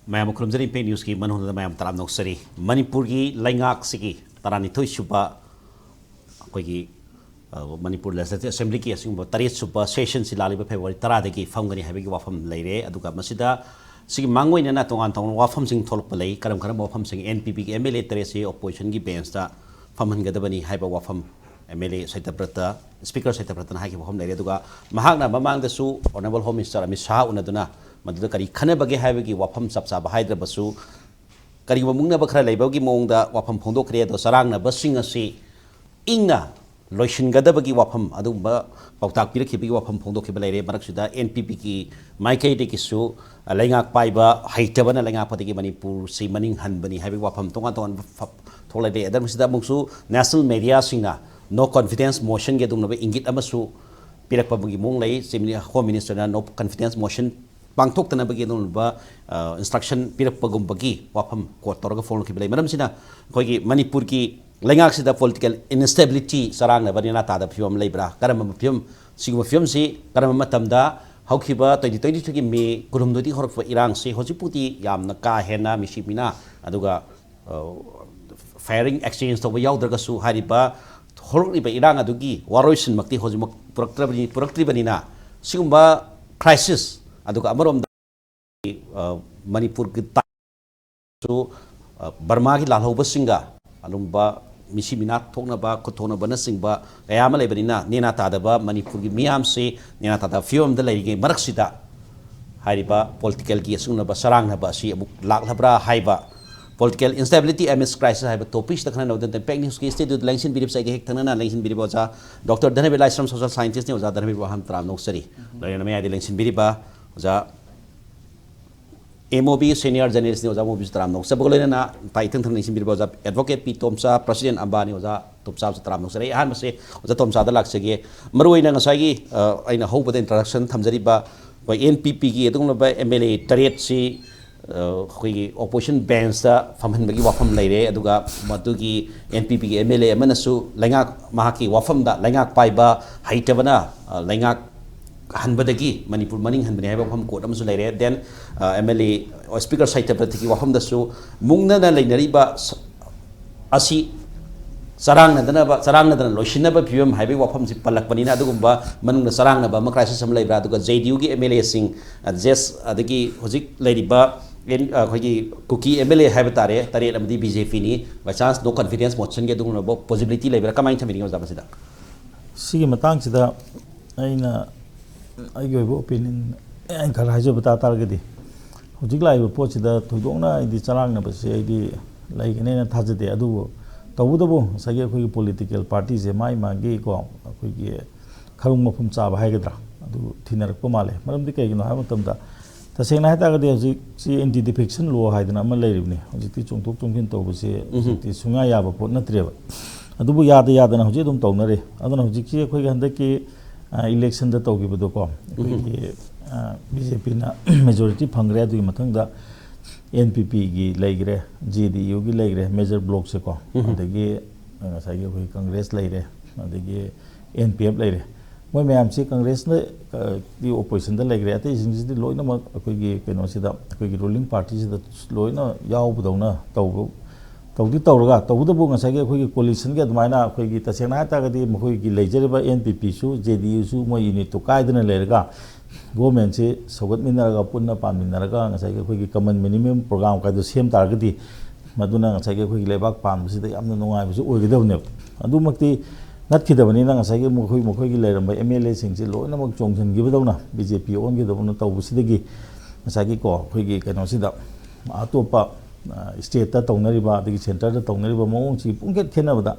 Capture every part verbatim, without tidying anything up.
ꯃꯌꯥꯝ ꯈꯨꯔꯨꯝꯖꯔꯤ꯫ ꯏꯝꯄꯦꯛ ꯅ꯭ꯌꯨꯁꯀꯤ ꯃꯅꯨꯡꯗ ꯃꯌꯥꯝ ꯇꯔꯥꯝꯅ ꯑꯣꯛꯆꯔꯤ꯫ ꯃꯅꯤꯄꯨꯔꯒꯤ ꯂꯩꯉꯥꯛꯁꯤꯒꯤ ꯇꯔꯥꯅꯤꯊꯣꯏ ꯁꯨꯕ ꯑꯩꯈꯣꯏꯒꯤ, ꯑ, ꯃꯅꯤꯄꯨꯔ ꯂꯦꯖꯤꯁꯂꯦꯇꯤꯚ ꯑꯦꯁꯦꯝꯕ꯭ꯂꯤꯒꯤ ꯑꯁꯤꯒꯨꯝꯕ ꯇꯔꯦꯠ ꯁꯨꯕ ꯁꯦꯁꯟꯁꯤ ꯂꯥꯛꯂꯤꯕ ꯐꯦꯕ꯭ꯔꯨꯋꯥꯔꯤ ꯇꯔꯥꯗꯒꯤ ꯐꯝꯒꯅꯤ ꯍꯥꯏꯕꯒꯤ ꯋꯥꯐꯝ ꯂꯩꯔꯦ꯫ ꯑꯗꯨꯒ ꯃꯁꯤꯗ ꯁꯤꯒꯤ ꯃꯥꯡꯑꯣꯏꯅꯅ ꯇꯣꯉꯥꯟ ꯇꯣꯉꯥꯟꯕ ꯋꯥꯐꯝꯁꯤꯡ ꯊꯣꯛꯂꯛꯄ ꯂꯩ꯫ ꯀꯔꯝ ꯀꯔꯝꯕ ꯋꯥꯐꯝꯁꯤꯡ? ꯑꯦꯟ ꯄꯤ ꯄꯤꯒꯤ ꯑꯦꯝ ꯑꯦꯜ ꯑꯦ ꯇꯔꯦꯠꯁꯤ ꯑꯣꯄꯣꯖꯤꯁꯟꯒꯤ ꯕꯦꯟꯁꯇ ꯐꯝꯍꯟꯒꯗꯕꯅꯤ ꯍꯥꯏꯕ ꯋꯥꯐꯝ M L A Satyabrata, speaker ꯁꯇ꯭ꯌꯕ꯭ꯔꯇꯅ ꯍꯥꯏꯈꯤꯕ ꯋꯥꯐꯝ ꯂꯩꯔꯦ꯫ ꯑꯗꯨꯒ ꯃꯍꯥꯛꯅ ꯃꯃꯥꯡꯗꯁꯨ honourable home minister Amit Shah ꯎꯅꯗꯨꯅ ꯃꯗꯨꯗ ꯀꯔꯤ ꯈꯟꯅꯕꯒꯦ ꯍꯥꯏꯕꯒꯤ ꯋꯥꯐꯝ ꯆꯞ ꯆꯥꯕ ꯍꯥꯏꯗ꯭ꯔꯕꯁꯨ, ꯀꯔꯤꯒꯨꯝꯕ ꯃꯨꯛꯅꯕ ꯈꯔ ꯂꯩꯕꯒꯤ ꯃꯑꯣꯡꯗ ꯋꯥꯐꯝ ꯐꯣꯡꯗꯣꯛꯈ꯭ꯔꯦ꯫ ꯑꯗꯣ ꯆꯔꯥꯡꯅꯕꯁꯤꯡ ꯑꯁꯤ ꯏꯪꯅ ꯂꯣꯏꯁꯤꯟꯒꯗꯕꯒꯤ ꯋꯥꯐꯝ, ꯑꯗꯨꯒꯨꯝꯕ ꯄꯥꯎꯇꯥꯛ ꯄꯤꯔꯛꯈꯤꯕꯒꯤ ꯋꯥꯐꯝ ꯐꯣꯡꯗꯣꯛꯈꯤꯕ ꯂꯩꯔꯦ꯫ ꯃꯔꯛꯁꯤꯗ ꯑꯦꯟ ꯄꯤ ꯄꯤꯒꯤ ꯃꯥꯏꯀꯩꯗꯒꯤꯁꯨ, ꯑ, ꯂꯩꯉꯥꯛ ꯄꯥꯏꯕ ꯍꯩꯇꯕꯅ ꯂꯩꯉꯥꯛꯄꯗꯒꯤ ꯃꯅꯤꯄꯨꯔꯁꯤ ꯃꯅꯤꯡ ꯍꯟꯕꯅꯤ ꯍꯥꯏꯕꯒꯤ ꯋꯥꯐꯝ ꯇꯣꯉꯥꯟ ꯇꯣꯉꯥꯟꯕ ꯐ-, ꯊꯣꯛꯂꯛꯂꯦ꯫ ꯑꯗ ꯃꯁꯤꯗ ꯑꯃꯨꯛꯁꯨ ꯅꯦꯁꯅꯦꯜ ꯃꯦꯗꯤꯌꯥꯁꯤꯡꯅ ꯅꯣ ꯀꯣꯟꯐꯤꯗꯦꯟꯁ ꯃꯣꯁꯟꯒꯤ ꯑꯗꯨꯒꯨꯝꯂꯕ ꯏꯪꯒꯤꯠ ꯑꯃꯁꯨ ꯄꯤꯔꯛꯄꯒꯤ ꯃꯑꯣꯡ ꯂꯩ꯫ ꯆꯤꯐ ꯃꯤꯅꯤ-, ꯍꯣꯝ ꯃꯤꯅꯤꯁꯇꯔꯅ ꯅꯣ ꯀꯣꯟꯐꯤꯗꯦꯟꯁ ꯃꯣꯁꯟ ꯄꯥꯡꯊꯣꯛꯇꯅꯕꯒꯤ ꯑꯗꯨꯒꯨꯝꯂꯕ, ꯑ, ꯏꯟꯁꯇ꯭ꯔꯛꯁꯟ ꯄꯤꯔꯛꯄꯒꯨꯝꯕꯒꯤ ꯋꯥꯐꯝ ꯀꯣꯠ ꯇꯧꯔꯒ ꯐꯣꯡꯂꯛꯈꯤꯕ ꯂꯩ꯫ ꯃꯔꯝꯁꯤꯅ ꯑꯩꯈꯣꯏꯒꯤ ꯃꯅꯤꯄꯨꯔꯒꯤ ꯂꯩꯉꯥꯛꯁꯤꯗ ꯄꯣꯂꯤꯇꯤꯀꯦꯜ ꯏꯟꯁꯇꯦꯕꯤꯂꯤꯇꯤ, ꯆꯔꯥꯡꯅꯕ ꯅꯦꯅꯥ ꯇꯥꯗꯕ ꯐꯤꯕꯝ ꯑꯃ ꯂꯩꯕ꯭ꯔꯥ? ꯀꯔꯝꯕ ꯐꯤꯕꯝ, ꯁꯤꯒꯨꯝꯕ ꯐꯤꯕꯝꯁꯤ ꯀꯔꯝꯕ ꯃꯇꯝꯗ ꯍꯧꯈꯤꯕ ꯇ꯭ꯋꯦꯟꯇꯤ ꯇ꯭ꯋꯦꯟꯇꯤ ꯊ꯭ꯔꯤꯒꯤ ꯃꯦ ꯀꯨꯟꯍꯨꯝꯗꯣꯏꯗꯒꯤ ꯍꯧꯔꯛꯄ ꯏꯔꯥꯡꯁꯤ ꯍꯧꯖꯤꯛꯄꯨꯗꯤ ꯌꯥꯝꯅ ꯀꯥ ꯍꯦꯟꯅ ꯃꯤꯁꯤ ꯃꯤꯅꯥ, ꯑꯗꯨꯒ, ꯑ, ꯐꯥꯌꯔꯤꯡ ꯑꯦꯛꯁꯆꯦꯟꯖ ꯇꯧꯕ ꯌꯥꯎꯗ꯭ꯔꯒꯁꯨ ꯍꯥꯏꯔꯤꯕ ꯍꯧꯔꯛꯂꯤꯕ ꯏꯔꯥꯡ ꯑꯗꯨꯒꯤ ꯋꯥꯔꯣꯏꯁꯤꯟꯃꯛꯇꯤ ꯍꯧꯖꯤꯛꯃꯛ ꯄꯨꯔꯛꯇ꯭ꯔꯕꯅꯤ-, ꯄꯨꯔꯛꯇ꯭ꯔꯤꯕꯅꯤꯅ ꯁꯤꯒꯨꯝꯕ ꯀ꯭ꯔꯥꯏꯁꯤꯁ, ꯑꯗꯨꯒ ꯑꯃꯔꯣꯝꯗ, ꯑ, ꯃꯅꯤꯄꯨꯔꯒꯤ ꯇꯥ-, ꯁꯨ, ꯑ, ꯕꯔꯃꯥꯒꯤ ꯂꯥꯜꯍꯧꯕꯁꯤꯡꯒ ꯑꯗꯨꯒꯨꯝꯕ ꯃꯤꯁꯤ ꯃꯤꯅꯥ ꯊꯣꯛꯅꯕ, ꯈꯨꯠ ꯊꯣꯛꯅꯕꯅꯆꯤꯡꯕ ꯀꯌꯥ ꯑꯃ ꯂꯩꯕꯅꯤꯅ, ꯅꯦꯅꯥ ꯇꯥꯗꯕ ꯃꯅꯤꯄꯨꯔꯒꯤ ꯃꯤꯌꯥꯝꯁꯤ ꯅꯦꯅꯥ ꯇꯥꯗꯕ ꯐꯤꯕꯝꯗ ꯂꯩꯔꯤꯉꯩ ꯃꯔꯛꯁꯤꯗ ꯍꯥꯏꯔꯤꯕ ꯄꯣꯂꯤꯇꯤꯀꯦꯜꯒꯤ ꯑꯁꯤꯒꯨꯝꯂꯕ ꯆꯔꯥꯡꯅꯕ ꯑꯁꯤ ꯑꯃꯨꯛ ꯂꯥꯛꯂꯕ꯭ꯔꯥ ꯍꯥꯏꯕ, Political Instability Amidst Crisis ꯍꯥꯏꯕ ꯇꯣꯄꯤꯛꯁꯤꯗ ꯈꯟꯅꯅꯕꯗ ꯏꯝꯄꯦꯛ ꯅ꯭ꯌꯨꯁꯀꯤ ꯁ꯭ꯇꯨꯗꯤꯑꯣꯗ ꯂꯦꯡꯁꯤꯟꯕꯤꯔꯤꯕꯁꯦ ꯑꯩꯒꯤ ꯍꯦꯛ ꯊꯪꯅꯅ ꯂꯦꯡꯁꯤꯟꯕꯤꯔꯤꯕ ꯑꯣꯖꯥ ꯗꯣꯛꯇꯔ ꯙꯅꯕꯤꯔ ꯂꯥꯏꯁ꯭ꯔꯝ, ꯁꯣꯁꯤꯌꯦꯜ ꯁꯥꯏꯟꯇꯤꯁ꯭ꯠꯅꯤ꯫ ꯑꯣꯖꯥ ꯙꯅꯕꯤꯔ ꯋꯥꯍꯪ ꯇꯔꯥꯝꯅ ꯑꯣꯛꯆꯔꯤ꯫ ꯂꯣꯏꯅꯅ ꯃꯌꯥꯏꯗ ꯂꯦꯡꯁꯤꯟꯕꯤꯔꯤꯕ ꯑꯣꯖꯥ ꯑꯦꯝ ꯑꯣ ꯕꯤ ꯁꯦꯅꯤꯌꯔ ꯖꯔꯅꯦꯂꯤꯁ꯭ꯠꯅꯤ꯫ ꯑꯣꯖꯥ ꯑꯦꯝ ꯑꯣ ꯕꯤꯁꯨ ꯇꯔꯥꯝꯅ ꯑꯣꯛꯆꯕꯒ ꯂꯣꯏꯅꯅ ꯇꯥꯏ ꯏꯊꯪ ꯊꯪꯅ ꯂꯦꯡꯁꯤꯟꯕꯤꯔꯤꯕ ꯑꯣꯖꯥ ꯑꯦꯗꯚꯣꯀꯦꯠ ꯄꯤ ꯇꯣꯝꯆꯥ, ꯄ꯭ꯔꯁꯤꯗꯦꯟꯠ ꯑꯝꯕꯥꯅꯤ꯫ ꯑꯣꯖꯥ ꯇꯣꯝꯆꯥꯕꯨꯁꯨ ꯇꯔꯥꯝꯅ ꯑꯣꯛꯆꯔꯤ꯫ ꯑꯩ ꯑꯍꯥꯟꯕꯁꯦ ꯑꯣꯖꯥ ꯇꯣꯝꯆꯥꯗ ꯂꯥꯛꯆꯒꯦ꯫ ꯃꯔꯨꯑꯣꯏꯅ ꯉꯁꯥꯏꯒꯤ, ꯑ, ꯑꯩꯅ ꯍꯧꯕꯗ ꯏꯟꯇ꯭ꯔꯣꯗꯛꯁꯟ ꯊꯝꯖꯔꯤꯕ ꯑꯩꯈꯣꯏ ꯑꯦꯟ ꯄꯤ ꯄꯤꯒꯤ ꯑꯗꯨꯒꯨꯝꯂꯕ ꯑꯦꯝ ꯑꯦꯜ ꯑꯦ ꯇꯔꯦꯠꯁꯤ, ꯑ, ꯑꯩꯈꯣꯏꯒꯤ ꯑꯣꯄꯣꯖꯤꯁꯟ ꯕꯦꯟꯁꯇ ꯐꯝꯍꯟꯕꯒꯤ ꯋꯥꯐꯝ ꯂꯩꯔꯦ꯫ ꯑꯗꯨꯒ ꯃꯗꯨꯒꯤ ꯑꯦꯟ ꯄꯤ ꯄꯤꯒꯤ ꯑꯦꯝ ꯑꯦꯜ ꯑꯦ ꯑꯃꯅꯁꯨ ꯂꯩꯉꯥꯛ, ꯃꯍꯥꯛꯀꯤ ꯋꯥꯐꯝꯗ ꯂꯩꯉꯥꯛ ꯄꯥꯏꯕ ꯍꯩꯇꯕꯅ, ꯑ, ꯂꯩꯉꯥꯛ ꯍꯟꯕꯗꯒꯤ ꯃꯅꯤꯄꯨꯔ ꯃꯅꯤꯡ ꯍꯟꯕꯅꯤ ꯍꯥꯏꯕ ꯋꯥꯐꯝ ꯀꯣꯠ ꯑꯃꯁꯨ ꯂꯩꯔꯦ꯫ Then M L A speaker ꯁꯇ꯭ꯌꯕ꯭ꯔꯇꯒꯤ ꯋꯥꯐꯝꯗꯁꯨ ꯃꯨꯛꯅꯅ ꯂꯩꯅꯔꯤꯕ ꯁ- ꯑꯁꯤ ꯆꯔꯥꯡꯅꯗꯅꯕ, ꯆꯔꯥꯡꯅꯗꯅ ꯂꯣꯏꯁꯤꯟꯅꯕ ꯐꯤꯕꯝ ꯍꯥꯏꯕꯒꯤ ꯋꯥꯐꯝꯁꯤ ꯄꯜꯂꯛꯄꯅꯤꯅ, ꯑꯗꯨꯒꯨꯝꯕ ꯃꯅꯨꯡꯗ ꯆꯔꯥꯡꯅꯕ ꯑꯃ, ꯀ꯭ꯔꯥꯏꯁꯤꯁ ꯑꯃ ꯂꯩꯕ꯭ꯔꯥ? ꯑꯗꯨꯒ ꯖꯦ ꯗꯤ ꯌꯨꯒꯤ ꯑꯦꯝ ꯑꯦꯜ ꯑꯦꯁꯤꯡ, ꯖꯦꯁ, ꯑꯗꯒꯤ ꯍꯧꯖꯤꯛ ꯂꯩꯔꯤꯕ ꯑꯦꯟ-, ꯑꯩꯈꯣꯏꯒꯤ ꯀꯨꯀꯤ ꯑꯦꯝ ꯑꯦꯜ ꯑꯦ ꯍꯥꯏꯕ ꯇꯥꯔꯦ, ꯇꯔꯦꯠ ꯑꯃꯗꯤ ꯕꯤ ꯖꯦ ꯄꯤꯅꯤ꯫ By chance no confidence motion-ꯒꯤ ꯑꯗꯨꯒꯨꯝꯂꯕ possibility ꯂꯩꯕ꯭ꯔꯥ? ꯀꯃꯥꯏꯅ ꯊꯝꯕꯤꯅꯤꯡꯉꯤ ꯑꯣꯖꯥ ꯃꯁꯤꯗ? ꯁꯤꯒꯤ ꯃꯇꯥꯡꯁꯤꯗ ꯑꯩꯅ ꯑꯩꯒꯤ ꯑꯣꯏꯕ ꯑꯣꯄꯤꯅꯤꯌꯟ ꯈꯔ ꯍꯥꯏꯖꯕ ꯇꯥ ꯇꯥꯔꯒꯗꯤ, ꯍꯧꯖꯤꯛ ꯂꯥꯛꯏꯕ ꯄꯣꯠꯁꯤꯗ ꯊꯣꯏꯗꯣꯛꯅ ꯑꯩꯗꯤ ꯆꯔꯥꯡꯅꯕꯁꯦ ꯑꯩꯗꯤ ꯂꯩꯒꯅꯦꯅ ꯊꯥꯖꯗꯦ꯫ ꯑꯗꯨꯕꯨ ꯇꯧꯕꯇꯕꯨ ꯉꯁꯥꯏꯒꯤ ꯑꯩꯈꯣꯏꯒꯤ ꯄꯣꯂꯤꯇꯤꯀꯦꯜ ꯄꯥꯔꯇꯤꯁꯦ ꯃꯥꯒꯤ ꯃꯥꯒꯤ ꯀꯣ, ꯑꯩꯈꯣꯏꯒꯤ ꯈꯔꯨꯡ ꯃꯐꯝ ꯆꯥꯕ ꯍꯥꯏꯒꯗ꯭ꯔꯥ, ꯑꯗꯨ ꯊꯤꯅꯔꯛꯄ ꯃꯥꯜꯂꯦ꯫ ꯃꯔꯝꯗꯤ ꯀꯩꯒꯤꯅꯣ ꯍꯥꯏꯕ ꯃꯇꯝꯗ, ꯇꯁꯦꯡꯅ ꯍꯥꯏꯇꯥꯔꯒꯗꯤ ꯍꯧꯖꯤꯛꯁꯤ ꯑꯦꯟꯇꯤ ꯗꯤꯐꯦꯛꯁꯟ ꯂꯣ ꯍꯥꯏꯗꯅ ꯑꯃ ꯂꯩꯔꯤꯕꯅꯤ꯫ ꯍꯧꯖꯤꯛꯇꯤ ꯆꯣꯡꯊꯣꯛ ꯆꯣꯡꯁꯤꯟ ꯇꯧꯕꯁꯦ ꯍꯧꯖꯤꯛꯇꯤ ꯁꯨꯡꯌꯥ ꯌꯥꯕ ꯄꯣꯠ ꯅꯠꯇ꯭ꯔꯦꯕ꯫ ꯑꯗꯨꯕꯨ ꯌꯥꯗ ꯌꯥꯗꯅ ꯍꯧꯖꯤꯛ ꯑꯗꯨꯝ ꯇꯧꯅꯔꯤ꯫ ꯑꯗꯨꯅ ꯍꯧꯖꯤꯛꯁꯤ ꯑꯩꯈꯣꯏꯒꯤ ꯍꯟꯗꯛꯀꯤ ꯏꯂꯦꯛꯁꯟꯗ ꯇꯧꯈꯤꯕꯗꯣꯀꯣ, ꯑꯩꯈꯣꯏꯒꯤ ꯕꯤ ꯖꯦ ꯄꯤꯅ ꯃꯦꯖꯣꯔꯤꯇꯤ ꯐꯪꯈ꯭ꯔꯦ꯫ ꯑꯗꯨꯒꯤ ꯃꯊꯪꯗ ꯑꯦꯟ ꯄꯤ ꯄꯤꯒꯤ ꯂꯩꯈ꯭ꯔꯦ, ꯖꯦ ꯗꯤ ꯌꯨꯒꯤ ꯂꯩꯈ꯭ꯔꯦ, ꯃꯦꯖꯔ ꯕ꯭ꯂꯣꯛꯁꯦꯀꯣ, ꯑꯗꯒꯤ ꯉꯁꯥꯏꯒꯤ ꯑꯩꯈꯣꯏ ꯀꯪꯒ꯭ꯔꯦꯁ ꯂꯩꯔꯦ, ꯑꯗꯒꯤ ꯑꯦꯟ ꯄꯤ ꯑꯦꯐ ꯂꯩꯔꯦ꯫ ꯃꯣꯏ ꯃꯌꯥꯝꯁꯤ ꯀꯪꯒ꯭ꯔꯦꯁꯅ, ꯑ, ꯗꯤ ꯑꯣꯄꯣꯖꯤꯁꯟꯗ ꯂꯩꯈ꯭ꯔꯦ, ꯑꯇꯩꯁꯤꯡꯁꯤꯗꯤ ꯂꯣꯏꯅꯃꯛ ꯑꯩꯈꯣꯏꯒꯤ ꯀꯩꯅꯣꯁꯤꯗ, ꯑꯩꯈꯣꯏꯒꯤ ꯔꯨꯂꯤꯡ ꯄꯥꯔꯇꯤꯁꯤꯗ ꯂꯣꯏꯅ ꯌꯥꯎꯕꯗꯧꯅ ꯇꯧꯕ, ꯇꯧꯗꯤ ꯇꯧꯔꯒ, ꯇꯧꯕꯇꯕꯨ ꯉꯁꯥꯏꯒꯤ ꯑꯩꯈꯣꯏꯒꯤ ꯀꯣꯂꯤꯁꯟꯒꯤ ꯑꯗꯨꯃꯥꯏꯅ ꯑꯩꯈꯣꯏꯒꯤ ꯇꯁꯦꯡꯅ ꯍꯥꯏꯇꯥꯔꯒꯗꯤ ꯃꯈꯣꯏꯒꯤ ꯂꯩꯖꯔꯤꯕ ꯑꯦꯟ ꯄꯤ ꯄꯤꯁꯨ, ꯖꯦ ꯗꯤ ꯌꯨꯁꯨ ꯃꯣꯏ ꯌꯨꯅꯤꯠꯇꯨ ꯀꯥꯏꯗꯅ ꯂꯩꯔꯒ ꯒꯣꯔꯃꯦꯟꯁꯤ ꯁꯧꯒꯠꯃꯤꯟꯅꯔꯒ, ꯄꯨꯟꯅ ꯄꯥꯟꯃꯤꯟꯅꯔꯒ ꯉꯁꯥꯏꯒꯤ ꯑꯩꯈꯣꯏꯒꯤ ꯀꯃꯟ ꯃꯤꯅꯤꯃꯝ ꯄ꯭ꯔꯣꯒ꯭ꯔꯥꯝ ꯀꯥꯏꯗꯣ ꯁꯦꯝ ꯇꯥꯔꯒꯗꯤ, ꯃꯗꯨꯅ ꯉꯁꯥꯏꯒꯤ ꯑꯩꯈꯣꯏꯒꯤ ꯂꯩꯕꯥꯛ ꯄꯥꯟꯕꯁꯤꯗ ꯌꯥꯝꯅ ꯅꯨꯡꯉꯥꯏꯕꯁꯨ ꯑꯣꯏꯒꯗꯕꯅꯦꯕ꯫ ꯑꯗꯨꯃꯛꯇꯤ ꯅꯠꯈꯤꯗꯕꯅꯤꯅ, ꯉꯁꯥꯏꯒꯤ ꯃꯈꯣꯏ, ꯃꯈꯣꯏꯒꯤ ꯂꯩꯔꯝꯕ ꯑꯦꯝ ꯑꯦꯜ ꯑꯦꯁꯤꯡꯁꯤ ꯂꯣꯏꯅꯃꯛ ꯆꯣꯡꯁꯤꯟꯈꯤꯕꯗꯧꯅ, ꯕꯤ ꯖꯦ ꯄꯤ ꯑꯣꯟꯈꯤꯗꯧꯅ ꯇꯧꯕꯁꯤꯗꯒꯤ ꯉꯁꯥꯏꯒꯤꯀꯣ, ꯑꯩꯈꯣꯏꯒꯤ ꯀꯩꯅꯣꯁꯤꯗ ꯑꯇꯣꯞꯄ, ꯑ, ꯁ꯭ꯇꯦꯠꯇ ꯇꯧꯅꯔꯤꯕ, ꯑꯗꯒꯤ ꯁꯦꯟꯇꯔꯗ ꯇꯧꯅꯔꯤꯕ ꯃꯑꯣꯡꯁꯤ ꯄꯨꯡꯈꯦꯠ ꯈꯦꯠꯅꯕꯗ,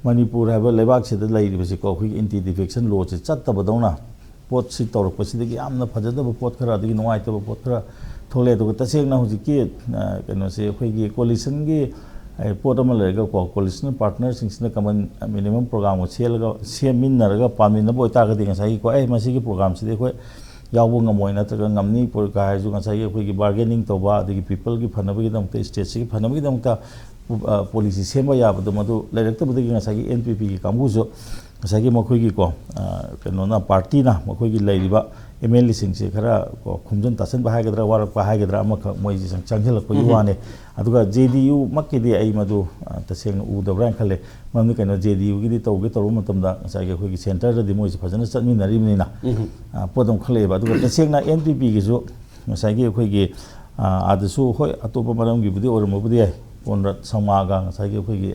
ꯃꯅꯤꯄꯨꯔ ꯍꯥꯏꯕ ꯂꯩꯕꯥꯛꯁꯤꯗ ꯂꯩꯔꯤꯕꯁꯤꯀꯣ, ꯑꯩꯈꯣꯏꯒꯤ ꯑꯦꯟꯇꯤ ꯗꯤꯐꯦꯛꯁꯟ ꯂꯣꯁꯤ ꯆꯠꯇꯕꯗꯧꯅ, ꯄꯣꯠꯁꯤ ꯇꯧꯔꯛꯄꯁꯤꯗꯒꯤ ꯌꯥꯝꯅ ꯐꯖꯗꯕ ꯄꯣꯠ ꯈꯔ, ꯑꯗꯒꯤ ꯅꯨꯡꯉꯥꯏꯇꯕ ꯄꯣꯠ ꯈꯔ ꯊꯣꯛꯂꯛꯑꯦ꯫ ꯑꯗꯨꯒ ꯇꯁꯦꯡꯅ ꯍꯧꯖꯤꯛꯀꯤ, ꯑ, ꯀꯩꯅꯣꯁꯦ, ꯑꯩꯈꯣꯏꯒꯤ ꯀꯣꯂꯤꯁꯟꯒꯤ, ꯑ, ꯄꯣꯠ ꯑꯃ ꯂꯩꯔꯒꯀꯣ, ꯀꯣꯂꯤꯁꯟ ꯄꯥꯔꯠꯅꯔꯁꯤꯡꯁꯤꯅ ꯀꯃꯟ ꯃꯤꯅꯤꯃꯝ ꯄ꯭ꯔꯣꯒ꯭ꯔꯥꯝꯒ ꯁꯦꯜꯂꯒ, ꯁꯦꯝꯃꯤꯟꯅꯔꯒ ꯄꯥꯟꯃꯤꯟꯅꯕ ꯑꯣꯏꯇꯥꯔꯒꯗꯤ, ꯉꯁꯥꯏꯒꯤꯀꯣ, "ꯑꯦ, ꯃꯁꯤꯒꯤ ꯄ꯭ꯔꯣꯒ꯭ꯔꯥꯝꯁꯤꯗꯤ ꯑꯩꯈꯣꯏ ꯌꯥꯎꯕ ꯉꯝꯃꯣꯏ" ꯅꯠꯇ꯭ꯔꯒ "ꯉꯝꯅꯤ" ꯄꯣ-, ꯀꯥ ꯍꯥꯏꯔꯁꯨ, ꯉꯁꯥꯏꯒꯤ ꯑꯩꯈꯣꯏꯒꯤ ꯕꯥꯔꯒꯦꯅꯤꯡ ꯇꯧꯕ, ꯑꯗꯒꯤ ꯄꯤꯄꯜꯒꯤ ꯐꯅꯕꯒꯤꯗꯃꯛꯇ, ꯁ꯭ꯇꯦꯠꯁꯤꯒꯤ ꯐꯅꯕꯒꯤꯗꯃꯛꯇ, ꯑ, ꯄꯣꯂꯤꯁꯤ ꯁꯦꯝꯕ ꯌꯥꯕꯗꯣ, ꯃꯗꯨ ꯂꯩꯔꯛꯇꯕꯗꯒꯤ ꯉꯁꯥꯏꯒꯤ ꯑꯦꯟ ꯄꯤ ꯄꯤꯒꯤ ꯀꯥꯡꯕꯨꯁꯨ ꯉꯁꯥꯏꯒꯤ ꯃꯈꯣꯏꯒꯤꯀꯣ, ꯑ, ꯀꯩꯅꯣꯅ, ꯄꯥꯔꯇꯤꯅ ꯃꯈꯣꯏꯒꯤ ꯂꯩꯔꯤꯕ ꯑꯦꯝ ꯑꯦꯜ ꯑꯦꯁꯤꯡꯁꯦ ꯈꯔ ꯀꯣ, ꯈꯣꯝꯖꯤꯟ ꯇꯥꯁꯤꯟꯕ ꯍꯥꯏꯒꯗ꯭ꯔꯥ, ꯋꯥꯔꯛꯄ ꯍꯥꯏꯒꯗ꯭ꯔꯥ, ꯑꯃꯈꯛ ꯃꯣꯏꯁꯦ ꯆꯪ-, ꯆꯪꯁꯤꯜꯂꯛꯄꯒꯤ ꯎꯝ꯫ ꯋꯥꯅꯦ꯫ ꯑꯗꯨꯒ ꯖꯦ ꯗꯤ ꯌꯨꯃꯛꯀꯤꯗꯤ ꯑꯩ ꯃꯗꯨ, ꯑ, ꯇꯁꯦꯡꯅ ꯎꯗꯕ꯭ꯔꯥ ꯍꯥꯏꯅ ꯈꯜꯂꯦ꯫ ꯃꯔꯝꯗꯤ ꯀꯩꯅꯣ, ꯖꯦ ꯗꯤ ꯌꯨꯒꯤꯗꯤ ꯇꯧꯒꯦ ꯇꯧꯔꯨꯕ ꯃꯇꯝꯗ ꯉꯁꯥꯏꯒꯤ ꯑꯩꯈꯣꯏꯒꯤ ꯁꯦꯟꯇꯔꯗꯗꯤ ꯃꯣꯏꯁꯦ ꯐꯖꯅ ꯆꯠꯃꯤꯟꯅꯔꯤꯕꯅꯤꯅ, ꯎꯝ꯫ ꯑ, ꯄꯣꯠ ꯑꯃ ꯈꯜꯂꯛꯑꯦꯕ꯫ ꯑꯗꯨꯒ ꯇꯁꯦꯡꯅ ꯑꯦꯟ ꯄꯤ ꯄꯤꯒꯤꯁꯨ ꯉꯁꯥꯏꯒꯤ ꯑꯩꯈꯣꯏꯒꯤ, ꯑ, ꯑꯥꯗꯁꯨ, ꯍꯣꯏ, ꯑꯇꯣꯞꯄ ꯃꯔꯝꯒꯤꯕꯨꯗꯤ ꯑꯣꯏꯔꯝꯕꯕꯨꯗꯤ ꯌꯥꯏ, ꯀꯣꯟꯔꯥꯗ ꯁꯪꯃꯥꯒ ꯉꯁꯥꯏꯒꯤ ꯑꯩꯈꯣꯏꯒꯤ,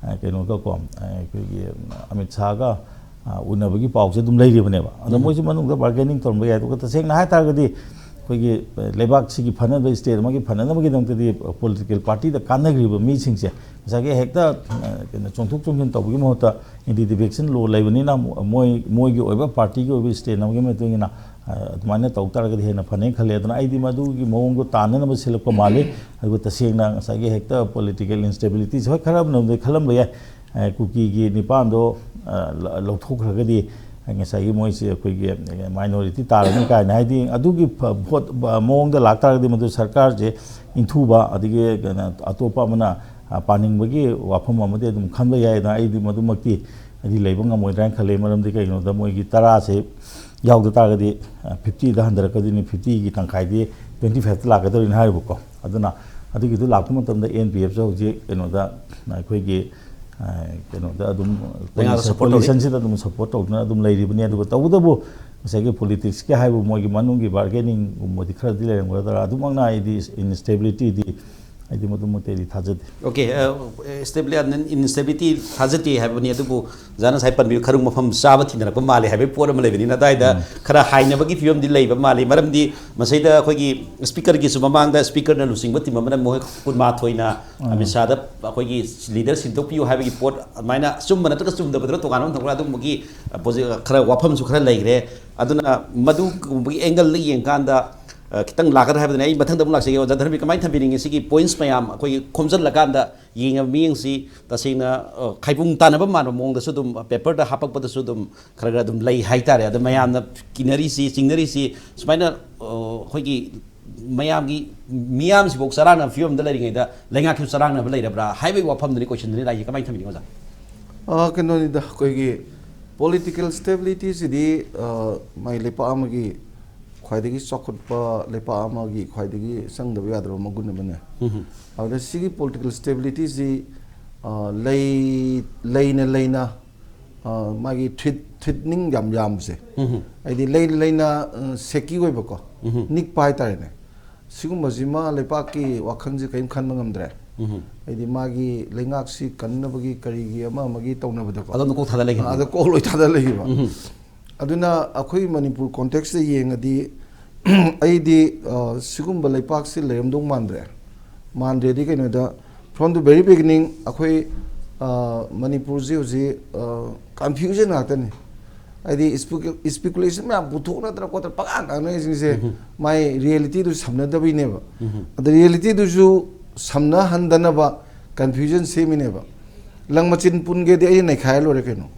ꯑ, ꯀꯩꯅꯣꯒꯀꯣ, ꯑ, ꯑꯩꯈꯣꯏꯒꯤ ꯑꯃꯤꯠ ꯁꯥꯍꯒ, ꯑ, ꯎꯅꯕꯒꯤ ꯄꯥꯎꯁꯦ ꯑꯗꯨꯝ ꯂꯩꯔꯤꯕꯅꯦꯕ꯫ ꯑꯗꯣ ꯎꯝ꯫ ꯃꯣꯏꯁꯨ ꯃꯅꯨꯡꯗ ꯕꯥꯔꯒꯦꯅꯤꯡ ꯇꯧꯔꯝꯕ ꯌꯥꯏ꯫ ꯑꯗꯨꯒ ꯇꯁꯦꯡꯅ ꯍꯥꯏꯇꯥꯔꯒꯗꯤ ꯑꯩꯈꯣꯏꯒꯤ, ꯑ, ꯂꯩꯕꯥꯛꯁꯤꯒꯤ ꯐꯅꯕ, ꯁ꯭ꯇꯦꯠ ꯑꯃꯒꯤ ꯐꯅꯅꯕꯒꯤꯗꯃꯛꯇꯗꯤ ꯄꯣꯂꯤꯇꯤꯀꯦꯜ ꯄꯥꯔꯇꯤꯗ ꯀꯥꯟꯅꯈ꯭ꯔꯤꯕ ꯃꯤꯁꯤꯡꯁꯦ ꯉꯁꯥꯏꯒꯤ ꯍꯦꯛꯇ, ꯑ, ꯀꯩꯅꯣ, ꯆꯣꯡꯊꯣꯛ ꯆꯣꯡꯁꯤꯟ ꯇꯧꯕꯒꯤ ꯃꯍꯨꯠꯇ, ꯑꯦꯟꯇꯤ ꯗꯤꯐꯦꯛꯁꯟ ꯂꯣ ꯂꯩꯕꯅꯤꯅ ꯃꯣꯏ, ꯃꯣꯏꯒꯤ ꯑꯣꯏꯕ ꯄꯥꯔꯇꯤꯒꯤ ꯑꯣꯏꯕ ꯁ꯭ꯇꯦꯠ ꯑꯃꯒꯤ ꯃꯇꯨꯡ ꯏꯟꯅ, ꯑ, ꯑꯗꯨꯃꯥꯏꯅ ꯇꯧ ꯇꯥꯔꯒꯗꯤ ꯍꯦꯟꯅ ꯐꯅꯦꯅ ꯈꯜꯂꯦ꯫ ꯑꯗꯨꯅ ꯑꯩꯗꯤ ꯃꯗꯨꯒꯤ ꯃꯑꯣꯡꯗꯣ ꯇꯥꯟꯅꯅꯕ ꯁꯤꯜꯂꯛꯄ ꯃꯥꯜꯂꯤ꯫ ꯑꯗꯨꯒ ꯇꯁꯦꯡꯅ ꯉꯁꯥꯏꯒꯤ ꯍꯦꯛꯇ ꯄꯣꯂꯤꯇꯤꯀꯦꯜ ꯏꯟꯁꯇꯦꯕꯤꯂꯤꯇꯤꯁꯦ, ꯍꯣꯏ, ꯈꯔ ꯑꯃꯅꯕꯨꯗꯤ ꯈꯜꯂꯝꯕ ꯌꯥꯏ, ꯑ, ꯀꯨꯀꯤꯒꯤ ꯅꯤꯄꯥꯟꯗꯣ, ꯑ, ꯂ-, ꯂꯧꯊꯣꯛꯈ꯭ꯔꯒꯗꯤ ꯉꯁꯥꯏꯒꯤ ꯃꯣꯏꯁꯦ ꯑꯩꯈꯣꯏꯒꯤ ꯃꯥꯏꯅꯣꯔꯤꯇꯤ ꯇꯥꯔꯅꯤ ꯀꯥꯏꯅ, ꯍꯥꯏꯗꯤ ꯑꯗꯨꯒꯤ ꯐ-, ꯚꯣꯠ ꯕ-, ꯃꯑꯣꯡꯗ ꯂꯥꯛꯇꯥꯔꯒꯗꯤ ꯃꯗꯨ ꯁꯔꯀꯥꯔꯁꯦ ꯏꯟꯊꯨꯕ, ꯑꯗꯒꯤ ꯀꯩꯅꯣ, ꯑꯇꯣꯞꯄ ꯑꯃꯅ, ꯑ, ꯄꯥꯅꯤꯡꯕꯒꯤ ꯋꯥꯐꯝ ꯑꯃꯗꯤ ꯑꯗꯨꯝ ꯈꯟꯕ ꯌꯥꯏ꯫ ꯑꯗꯨꯅ ꯑꯩꯗꯤ ꯃꯗꯨꯃꯛꯇꯤ ꯑꯩꯗꯤ ꯂꯩꯕ ꯉꯝꯃꯣꯏꯗ꯭ꯔꯥ ꯍꯥꯏꯅ ꯈꯜꯂꯦ꯫ ꯃꯔꯝꯗꯤ ꯀꯩꯒꯤꯅꯣꯗ ꯃꯣꯏꯒꯤ ꯇꯔꯥꯁꯦ ꯌꯥꯎꯗ ꯇꯥꯔꯒꯗꯤ, ꯑ, ꯐꯤꯐꯇꯤꯗ ꯍꯟꯊꯔꯛꯀꯗꯣꯏꯅꯤ, ꯐꯤꯐꯇꯤꯒꯤ ꯇꯪꯈꯥꯏꯗꯤ ꯇ꯭ꯋꯦꯟꯇꯤ ꯐꯥꯏꯚꯇ ꯂꯥꯛꯀꯗꯧꯔꯤꯅꯤ ꯍꯥꯏꯔꯤꯕꯀꯣ꯫ ꯑꯗꯨꯅ ꯑꯗꯨꯒꯤꯗꯨ ꯂꯥꯛꯄ ꯃꯇꯝꯗ ꯑꯦꯟ ꯄꯤ ꯑꯦꯐꯁꯨ ꯍꯧꯖꯤꯛ ꯀꯩꯅꯣꯗ, ꯑꯩꯈꯣꯏꯒꯤ, ꯑ, ꯀꯩꯅꯣꯗ ꯑꯗꯨꯝ ꯂꯩꯉꯥꯛꯇ ꯀꯣꯂꯤꯁꯟ-, support ꯇꯧꯔꯤ꯫ ꯀꯣꯂꯤꯁꯟꯁꯤꯗ ꯑꯗꯨꯝ ꯁꯞꯄꯣꯔꯠ ꯇꯧꯗꯨꯅ ꯑꯗꯨꯝ ꯂꯩꯔꯤꯕꯅꯤ꯫ ꯑꯗꯨꯒ ꯇꯧꯕꯇꯕꯨ ꯉꯁꯥꯏꯒꯤ ꯄꯣꯂꯤꯇꯤꯛꯁꯀꯤ ꯍꯥꯏꯕ ꯃꯣꯏꯒꯤ ꯃꯅꯨꯡꯒꯤ ꯕꯥꯔꯒꯦꯅꯤꯡꯒꯨꯝꯕꯗꯤ ꯈꯔꯗꯤ ꯂꯩꯔꯝꯒꯗ꯭ꯔꯥ, ꯑꯗꯨꯃꯛꯅ ꯑꯩꯗꯤ ꯏꯟꯁꯇꯦꯕꯤꯂꯤꯇꯤꯗꯤ ꯑꯩꯗꯤ ꯃꯗꯨꯃꯛꯇꯤ ꯑꯩꯗꯤ ꯊꯥꯖꯗꯦ꯫ ꯑꯣꯀꯦ, ꯑ, ꯁ꯭ꯇꯦꯕꯤꯂꯤ-, ꯏꯟꯁꯇꯦꯕꯤꯂꯤꯇꯤ ꯊꯥꯖꯗꯦ ꯍꯥꯏꯕꯅꯤ, ꯑꯗꯨꯕꯨ ꯑꯣꯖꯥꯅ ꯉꯁꯥꯏ ꯄꯟꯕꯤꯌꯨ, ꯈꯔꯨꯡ ꯃꯐꯝ ꯆꯥꯕ ꯊꯤꯅꯔꯛꯄ ꯃꯥꯜꯂꯦ ꯍꯥꯏꯕꯒꯤ ꯄꯣꯠ ꯑꯃ ꯂꯩꯕꯅꯤꯅ, ꯑꯗꯨꯋꯥꯏꯗ ꯎꯝ꯫ ꯈꯔ ꯍꯥꯏꯅꯕꯒꯤ ꯐꯤꯕꯝꯗꯤ ꯂꯩꯕ ꯃꯥꯜꯂꯤ꯫ ꯃꯔꯝꯗꯤ ꯃꯁꯤꯗ ꯑꯩꯈꯣꯏꯒꯤ ꯁ꯭ꯄꯤꯀꯔꯒꯤꯁꯨ ꯃꯃꯥꯡꯗ ꯁ꯭ꯄꯤꯀꯔꯅ ꯂꯨꯆꯤꯡꯕ ꯇꯤꯝ ꯑꯃꯅ ꯃꯣꯏ ꯀꯨꯟꯃꯥꯊꯣꯏꯅ ꯎꯝ꯫ ꯑꯃꯤꯠ ꯁꯥꯍꯗ ꯑꯩꯈꯣꯏꯒꯤ ꯂꯤꯗꯔ ꯁꯤꯟꯗꯣꯛꯄꯤꯌꯨ ꯍꯥꯏꯕꯒꯤ ꯄꯣꯠ ꯑꯗꯨꯃꯥꯏꯅ ꯑꯆꯨꯝꯕ ꯅꯠꯇ꯭ꯔꯒ ꯆꯨꯝꯗꯕꯗꯨꯅ ꯇꯣꯉꯥꯟꯕ ꯑꯃ ꯊꯝꯈ꯭ꯔꯦ꯫ ꯑꯗꯨꯒꯨꯝꯕꯒꯤ, ꯑ, ꯄꯣꯖꯤ-, ꯈꯔ ꯋꯥꯐꯝꯁꯨ ꯈꯔ ꯂꯩꯈ꯭ꯔꯦ꯫ ꯑꯗꯨꯅ ꯃꯗꯨꯒꯨꯝꯕꯒꯤ ꯑꯦꯡꯒꯜꯗ ꯌꯦꯡꯀꯥꯟꯗ, ꯑ, ꯈꯤꯇꯪ ꯂꯥꯛꯀꯗ꯭ꯔꯥ ꯍꯥꯏꯕꯗꯨꯅ ꯑꯩ ꯃꯊꯪꯗ ꯑꯃꯨꯛ ꯂꯥꯛꯆꯒꯦ꯫ ꯑꯣꯖꯥ ꯙꯔꯃꯤ, ꯀꯃꯥꯏꯅ ꯊꯝꯕꯤꯅꯤꯡꯉꯤ? ꯁꯤꯒꯤ ꯄꯣꯏꯟꯠꯁ ꯃꯌꯥꯝ ꯑꯩꯈꯣꯏꯒꯤ ꯈꯣꯝꯖꯤꯜꯂꯀꯥꯟꯗ ꯌꯦꯡꯉꯕ ꯃꯤꯠꯌꯦꯡꯁꯤ ꯇꯁꯦꯡꯅ, ꯑ, ꯈꯥꯏꯕꯨꯡ ꯇꯥꯟꯅꯕ ꯃꯥꯟꯕ ꯃꯑꯣꯡꯗꯁꯨ ꯑꯗꯨꯝ ꯄꯦꯄꯔꯗ ꯍꯥꯞꯄꯛꯄꯗꯁꯨ ꯑꯗꯨꯝ ꯈꯔ ꯈꯔ ꯑꯗꯨꯝ ꯂꯩ ꯍꯥꯏꯇꯥꯔꯦ꯫ ꯑꯗ ꯃꯌꯥꯝꯅ ꯀꯤꯅꯔꯤꯁꯤ, ꯆꯤꯡꯅꯔꯤꯁꯤ ꯁꯨꯃꯥꯏꯅ, ꯑ, ꯑꯩꯈꯣꯏꯒꯤ ꯃꯌꯥꯝꯒꯤ, ꯃꯤꯌꯥꯝꯁꯤꯐꯥꯎ ꯆꯔꯥꯡꯅꯕ ꯐꯤꯕꯝꯗ ꯂꯩꯔꯤꯉꯩꯗ ꯂꯩꯉꯥꯛꯀꯤꯁꯨ ꯆꯔꯥꯡꯅꯕ ꯂꯩꯔꯕ꯭ꯔꯥ ꯍꯥꯏꯕꯒꯤ ꯋꯥꯐꯝꯗꯨꯅꯤ, ꯀꯣꯏꯁꯟꯗꯨꯅꯤ ꯂꯥꯛꯏꯁꯦ꯫ ꯀꯃꯥꯏꯅ ꯊꯝꯕꯤꯅꯤꯡꯉꯤ, ꯑꯣꯖꯥ? ꯑ, ꯀꯩꯅꯣꯅꯤꯗ, ꯑꯩꯈꯣꯏꯒꯤ Political stability ꯁꯤꯗꯤ, ꯑ, ꯃꯥꯏ ꯂꯩꯄꯥꯛ ꯑꯃꯒꯤ ꯈ꯭ꯋꯥꯏꯗꯒꯤ ꯆꯥꯎꯈꯠꯄ ꯂꯩꯄꯥꯛ ꯑꯃꯒꯤ ꯈ꯭ꯋꯥꯏꯗꯒꯤ ꯆꯪꯗꯕ ꯌꯥꯗ꯭ꯔꯕ ꯃꯒꯨꯟ ꯑꯃꯅꯦ꯫ ꯑꯗꯨꯗ ꯁꯤꯒꯤ political stability ꯁꯤ, ꯑ, ꯂꯩ-, ꯂꯩꯅ ꯂꯩꯅ, ꯑ, ꯃꯥꯒꯤ threat-, threatening ꯌꯥꯝ ꯌꯥꯝꯕꯁꯦ꯫ ꯍꯥꯏꯗꯤ ꯂꯩꯅ ꯂꯩꯅ, ꯑ, shaky ꯑꯣꯏꯕꯀꯣ, ꯅꯤꯛꯄ ꯍꯥꯏꯇꯥꯔꯦꯅꯦ꯫ ꯁꯤꯒꯨꯝꯕꯁꯤꯃ ꯂꯩꯄꯥꯛꯀꯤ ꯋꯥꯈꯜꯁꯦ ꯀꯔꯤꯝ ꯈꯟꯕ ꯉꯝꯗ꯭ꯔꯦ꯫ ꯍꯥꯏꯗꯤ ꯃꯥꯒꯤ ꯂꯩꯉꯥꯛꯁꯤ ꯀꯟꯅꯕꯒꯤ ꯀꯔꯤꯒꯤ ꯑꯃ ꯑꯃꯒꯤ ꯇꯧꯅꯕꯗꯀꯣ꯫ ꯑꯗꯣꯝꯗ ꯀꯣꯛ ꯊꯥꯗ ꯂꯩꯈꯤꯕ꯫ ꯑꯥ, ꯑꯗ ꯀꯣꯛ ꯂꯣꯏ ꯊꯥꯗ ꯂꯩꯈꯤꯕ꯫ ꯑꯗꯨꯅ ꯑꯩꯈꯣꯏ ꯃꯅꯤꯄꯨꯔ context ꯇ ꯌꯦꯡꯉꯗꯤ ꯑꯩꯗꯤ, ꯑ, ꯁꯤꯒꯨꯝꯕ ꯂꯩꯄꯥꯛꯁꯤ ꯂꯩꯔꯝꯗꯧ ꯃꯥꯟꯗ꯭ꯔꯦ꯫ ꯃꯥꯟꯗ꯭ꯔꯦꯗꯤ ꯀꯩꯅꯣꯗ, from the very beginning ꯑꯩꯈꯣꯏ, ꯑ, ꯃꯅꯤꯄꯨꯔꯁꯤ ꯍꯧꯖꯤꯛ, ꯑ, confusion ꯉꯥꯛꯇꯅꯤ꯫ ꯍꯥꯏꯗꯤ specu-, speculation ꯃꯌꯥꯝ ꯄꯨꯊꯣꯛꯅꯗꯅ ꯈꯣꯠꯇꯅ ꯄꯉꯥꯡ ꯉꯥꯡꯅꯔꯤꯁꯤꯡꯁꯦ ꯃꯥꯏ reality ꯗꯨ ꯁꯝꯅꯗꯕꯩꯅꯦꯕ꯫ ꯑꯗ reality ꯗꯨꯁꯨ ꯁꯝꯅꯍꯟꯗꯅꯕ confusion ꯁꯦꯝꯃꯤꯅꯦꯕ꯫ ꯂꯪ ꯃꯆꯤꯟ ꯄꯨꯟꯒꯦꯗꯤ ꯑꯩ ꯅꯩꯈꯥꯏꯔ ꯂꯣꯏꯔꯦ ꯀꯩꯅꯣ꯫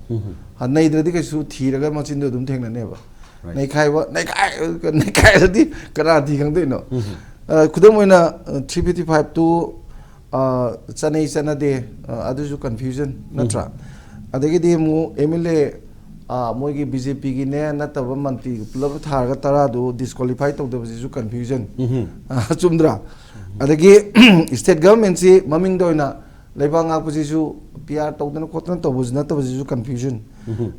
ꯍꯥ, ꯅꯩꯗ꯭ꯔꯗꯤ ꯀꯩꯁꯨ ꯊꯤꯔꯒ ꯃꯆꯤꯟꯗꯣ ꯑꯗꯨꯝ ꯊꯦꯡꯅꯅꯦꯕ꯫ Right. ꯅꯩꯈꯥꯏꯕ, ꯅꯩꯈꯥꯏ-, ꯅꯩꯈꯥꯏꯔꯗꯤ ꯀꯅꯥ ꯊꯤ ꯈꯪꯗꯣꯏꯅꯣ? ꯑ, ꯈꯨꯗꯝ ꯑꯣꯏꯅ, ꯑ, three fifty five ꯇꯨ, ꯑ, ꯆꯠꯅꯩ ꯆꯠꯅꯗꯦ, ꯑ, ꯑꯗꯨꯁꯨ confusion ꯅꯠꯇ꯭ꯔꯥ? ꯑꯗꯒꯤꯗꯤ ꯑꯃꯨꯛ M L A, ꯑ, ꯃꯣꯏꯒꯤ B J P ꯒꯤꯅꯦ ꯅꯠꯇꯕ ꯃꯟꯇ꯭ꯔꯤ ꯄꯨꯂꯞ ꯊꯥꯔꯒ ꯇꯔꯥꯗꯨ disqualify ꯇꯧꯗꯕꯁꯤꯁꯨ confusion꯫ ꯑ, ꯆꯨꯝꯗ꯭ꯔꯥ? ꯑꯗꯒꯤ state government ꯁꯤ ꯃꯃꯤꯡꯗ ꯑꯣꯏꯅ ꯂꯩꯕꯥꯛ ꯉꯥꯛꯄꯁꯤꯁꯨ P R ꯇꯧꯗꯅ ꯈꯣꯠꯇꯅ ꯇꯧꯕꯁꯨ ꯅꯠꯇꯕꯁꯤꯁꯨ confusion꯫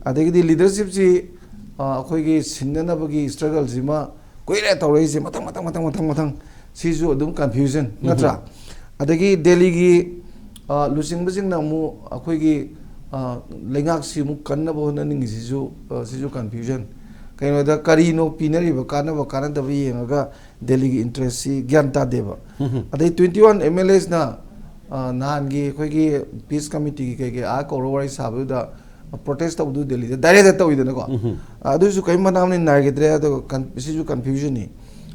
ꯑꯗꯒꯤꯗꯤ leadership ꯁꯤ, ꯑ, ꯑꯩꯈꯣꯏꯒꯤ ꯁꯤꯟꯅꯅꯕꯒꯤ struggle ꯁꯤꯃ ꯀꯨꯏꯔꯦ ꯇꯧꯔꯛꯏꯁꯦ, ꯃꯊꯪ, ꯃꯊꯪ, ꯃꯊꯪ, ꯃꯊꯪ, ꯃꯊꯪ꯫ ꯁꯤꯁꯨ ꯑꯗꯨꯝ confusion ꯅꯠꯇ꯭ꯔꯥ? ꯑꯗꯒꯤ ꯗꯦꯜꯂꯤꯒꯤ, ꯑ, ꯂꯨꯆꯤꯡꯕꯁꯤꯡꯅ ꯑꯃꯨꯛ ꯑꯩꯈꯣꯏꯒꯤ, ꯑ, ꯂꯩꯉꯥꯛꯁꯤ ꯑꯃꯨꯛ ꯀꯟꯅꯕ ꯍꯣꯠꯅꯅꯤꯡꯉꯤꯁꯤꯁꯨ, ꯑ, ꯁꯤꯁꯨ confusion꯫ ꯀꯩꯅꯣꯗ ꯀꯔꯤꯅꯣ ꯄꯤꯅꯔꯤꯕ ꯀꯥꯟꯅꯕ ꯀꯥꯟꯅꯗꯕ ꯌꯦꯡꯉꯒ ꯗꯦꯜꯂꯤꯒꯤ interest ꯁꯤ ꯒ꯭ꯌꯥꯟ ꯇꯥꯗꯦꯕ꯫ ꯑꯗꯩ twenty one M L As ꯅ, ꯑ, ꯅꯍꯥꯟꯒꯤ ꯑꯩꯈꯣꯏꯒꯤ peace committee ꯒꯤ ꯀꯩ ꯀꯩ ꯑꯥ ꯀꯧꯔ ꯋꯥꯔꯤ ꯁꯥꯕꯗꯨꯗ protest ꯇꯧꯕꯗꯨ ꯗꯦꯜꯂꯤꯗ direct ꯇꯧꯋꯤꯗꯅꯀꯣ꯫ ꯑꯗꯨꯁꯨ ꯀꯔꯤꯝ ꯃꯅꯥ ꯃꯅꯤꯟ ꯅꯥꯏꯒꯗ꯭ꯔꯦ, ꯑꯗꯨꯒ ꯀꯟ-, ꯁꯤꯁꯨ confusion ꯅꯤ꯫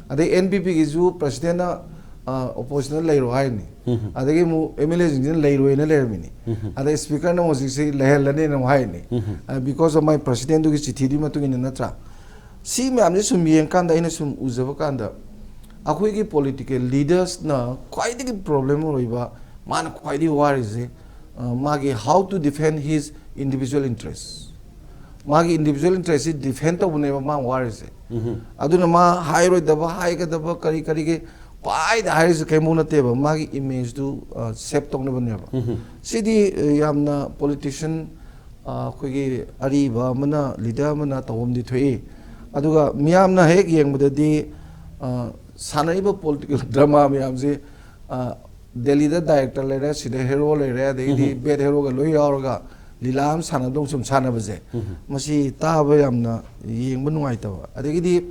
ꯑꯗꯩ N P P ꯒꯤꯁꯨ president ꯅ, ꯑ, opposition ꯗ ꯂꯩꯔꯣ ꯍꯥꯏꯔꯤꯅꯤ꯫ ꯑꯗꯒꯤ ꯑꯃꯨꯛ M L A ꯁꯤꯡꯁꯤꯅ ꯂꯩꯔꯣꯏꯅ ꯂꯩꯔꯝꯃꯤꯅꯤ꯫ ꯑꯗꯩ speaker ꯅ ꯑꯃꯨꯛ ꯍꯧꯖꯤꯛꯁꯤ ꯂꯩꯍꯜꯂꯅꯤꯅ ꯑꯃꯨꯛ ꯍꯥꯏꯔꯤꯅꯤ꯫ ꯑ, because of ꯃꯥꯏ president ꯗꯨꯒꯤ ꯆꯤꯊꯤꯗꯨꯒꯤ ꯃꯇꯨꯡ ꯏꯟꯅ ꯅꯠꯇ꯭ꯔꯥ? ꯁꯤ ꯃꯌꯥꯝꯁꯦ ꯁꯨꯝ ꯌꯦꯡꯀꯥꯟꯗ ꯑꯩꯅ ꯁꯨꯝ ꯎꯖꯕ ꯀꯥꯟꯗ ꯑꯩꯈꯣꯏꯒꯤ political leaders ꯅ ꯈ꯭ꯋꯥꯏꯗꯒꯤ problem ꯑꯣꯏꯕ, ꯃꯥꯅ ꯈ꯭ꯋꯥꯏꯗꯒꯤ ꯋꯥꯔꯤꯁꯦ, ꯑ, ꯃꯥꯒꯤ how to defend his individual interest꯫ ꯃꯥꯒꯤ individual interest ꯁꯤ defend ꯇꯧꯕꯅꯦꯕ ꯃꯥ ꯋꯥꯔꯤꯁꯦ꯫ ꯑꯗꯨꯅ ꯃꯥ ꯍꯥꯏꯔꯣꯏꯗꯕ, ꯍꯥꯏꯒꯗꯕ ꯀꯔꯤ ꯀꯔꯤꯒꯤ ꯄꯥꯏꯗ ꯍꯥꯏꯔꯤꯁꯦ ꯀꯩꯝꯕꯨ ꯅꯠꯇꯦꯕ, ꯃꯥꯒꯤ image ꯗꯨ save ꯇꯧꯅꯕꯅꯦꯕ꯫ ꯁꯤꯗꯤ ꯌꯥꯝꯅ politician, ꯑꯩꯈꯣꯏꯒꯤ ꯑꯔꯤꯕ ꯑꯃꯅ, leader ꯑꯃꯅ ꯇꯧꯐꯝꯗꯤ ꯊꯣꯛꯏ꯫ ꯑꯗꯨꯒ ꯃꯤꯌꯥꯝꯅ ꯍꯦꯛ ꯌꯦꯡꯕꯗꯗꯤ ꯁꯥꯟꯅꯔꯤꯕ political drama ꯃꯌꯥꯝꯁꯦ, ꯗꯦꯜꯂꯤꯗ director ꯂꯩꯔꯦ, ꯁꯤꯗ hero ꯂꯩꯔꯦ, ꯑꯗꯒꯤꯗꯤ bad hero ꯒ ꯂꯣꯏ ꯌꯥꯎꯔꯒ ꯂꯤꯂꯥ ꯑꯃ ꯁꯥꯟꯅꯗꯧ ꯁꯨꯝ ꯁꯥꯟꯅꯕꯁꯦ, ꯃꯁꯤ ꯇꯥꯕ ꯌꯥꯝꯅ ꯌꯦꯡꯕ ꯅꯨꯡꯉꯥꯏꯇꯕ꯫ ꯑꯗꯒꯤꯗꯤ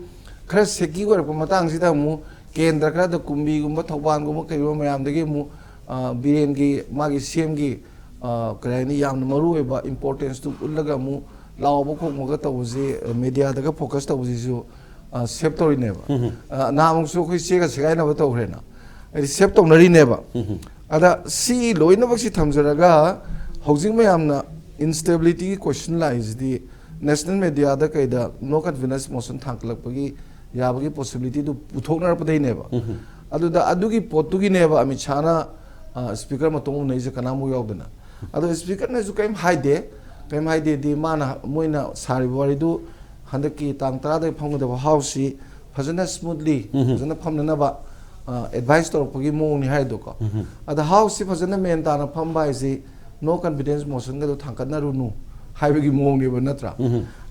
ꯈꯔ shaky ꯑꯣꯏꯔꯛꯄ ꯃꯇꯥꯡꯁꯤꯗ ꯑꯃꯨꯛ ꯀꯦꯟꯗ꯭ꯔ ꯈꯔꯗ ꯀꯨꯝꯕꯤꯒꯨꯝꯕ, ꯊꯧꯕꯥꯜꯒꯨꯝꯕ, ꯀꯩꯒꯨꯝꯕ ꯃꯌꯥꯝꯗꯒꯤ ꯑꯃꯨꯛ ꯕꯤꯔꯦꯟꯒꯤ, ꯃꯥꯒꯤ C M ꯒꯤ ꯀꯔꯤ ꯍꯥꯏꯅꯤ, ꯌꯥꯝꯅ ꯃꯔꯨ ꯑꯣꯏꯕ importance ꯇꯨ ꯎꯠꯂꯒ ꯑꯃꯨꯛ ꯂꯥꯎꯕ ꯈꯣꯡꯕꯒ ꯇꯧꯕꯁꯤ, media ꯗꯒ focus ꯇꯧꯕꯁꯤꯁꯨ save ꯇꯧꯔꯤꯅꯦꯕ꯫ ꯅꯍꯥꯟꯃꯨꯛꯁꯨ ꯑꯩꯈꯣꯏ ꯆꯦꯒ ꯁꯦꯒꯥꯏꯅꯕ ꯇꯧꯈ꯭ꯔꯦꯅ, ꯍꯥꯏꯗꯤ save ꯇꯧꯅꯔꯤꯅꯦꯕ꯫ ꯑꯗ ꯁꯤ ꯂꯣꯏꯅꯃꯛꯁꯤ ꯊꯝꯖꯔꯒ, ꯍꯧꯖꯤꯛ ꯃꯌꯥꯝꯅ instability ꯒꯤ question ꯂꯥꯛꯏꯁꯤꯗꯤ national media ꯗ ꯀꯩꯗ no confidence motion ꯊꯥꯡꯒꯠꯂꯛꯄꯒꯤ ꯌꯥꯕꯒꯤ possibility ꯗꯨ ꯄꯨꯊꯣꯛꯅꯔꯛꯄꯗꯩꯅꯦꯕ꯫ ꯑꯗꯨꯗ ꯑꯗꯨꯒꯤ ꯄꯣꯠꯇꯨꯒꯤꯅꯦꯕ ꯑꯃꯤꯠ ꯁꯥꯍꯅ speaker ꯃꯇꯣꯟ ꯎꯅꯩꯁꯦ, ꯀꯅꯥꯃꯨꯛ ꯌꯥꯎꯗꯅ꯫ ꯑꯗꯣ speaker ꯅꯁꯨ ꯀꯔꯤꯝ ꯍꯥꯏꯗꯦ꯫ ꯀꯔꯤꯝ ꯍꯥꯏꯗꯦꯗꯤ, ꯃꯥꯅ, ꯃꯣꯏꯅ ꯁꯥꯔꯤꯕ ꯋꯥꯔꯤꯗꯨ ꯍꯟꯗꯛꯀꯤ ꯇꯥꯡ ꯇꯔꯥꯗꯒꯤ ꯐꯝꯒꯗꯕ House ꯁꯤ ꯐꯖꯅ smoothly, ꯐꯖꯅ ꯐꯝꯅꯅꯕ advice ꯇꯧꯔꯛꯄꯒꯤ ꯃꯑꯣꯡꯅꯤ ꯍꯥꯏꯗꯣꯀꯣ꯫ ꯑꯗ House ꯁꯤ ꯐꯖꯅ ꯃꯦꯟ ꯇꯥꯅ ꯐꯝꯕ ꯍꯥꯏꯁꯤ no confidence motion ꯒꯗꯣ ꯊꯥꯡꯒꯠꯅꯔꯨꯅꯨ ꯍꯥꯏꯕꯒꯤ ꯃꯑꯣꯡꯅꯦꯕ, ꯅꯠꯇ꯭ꯔꯥ?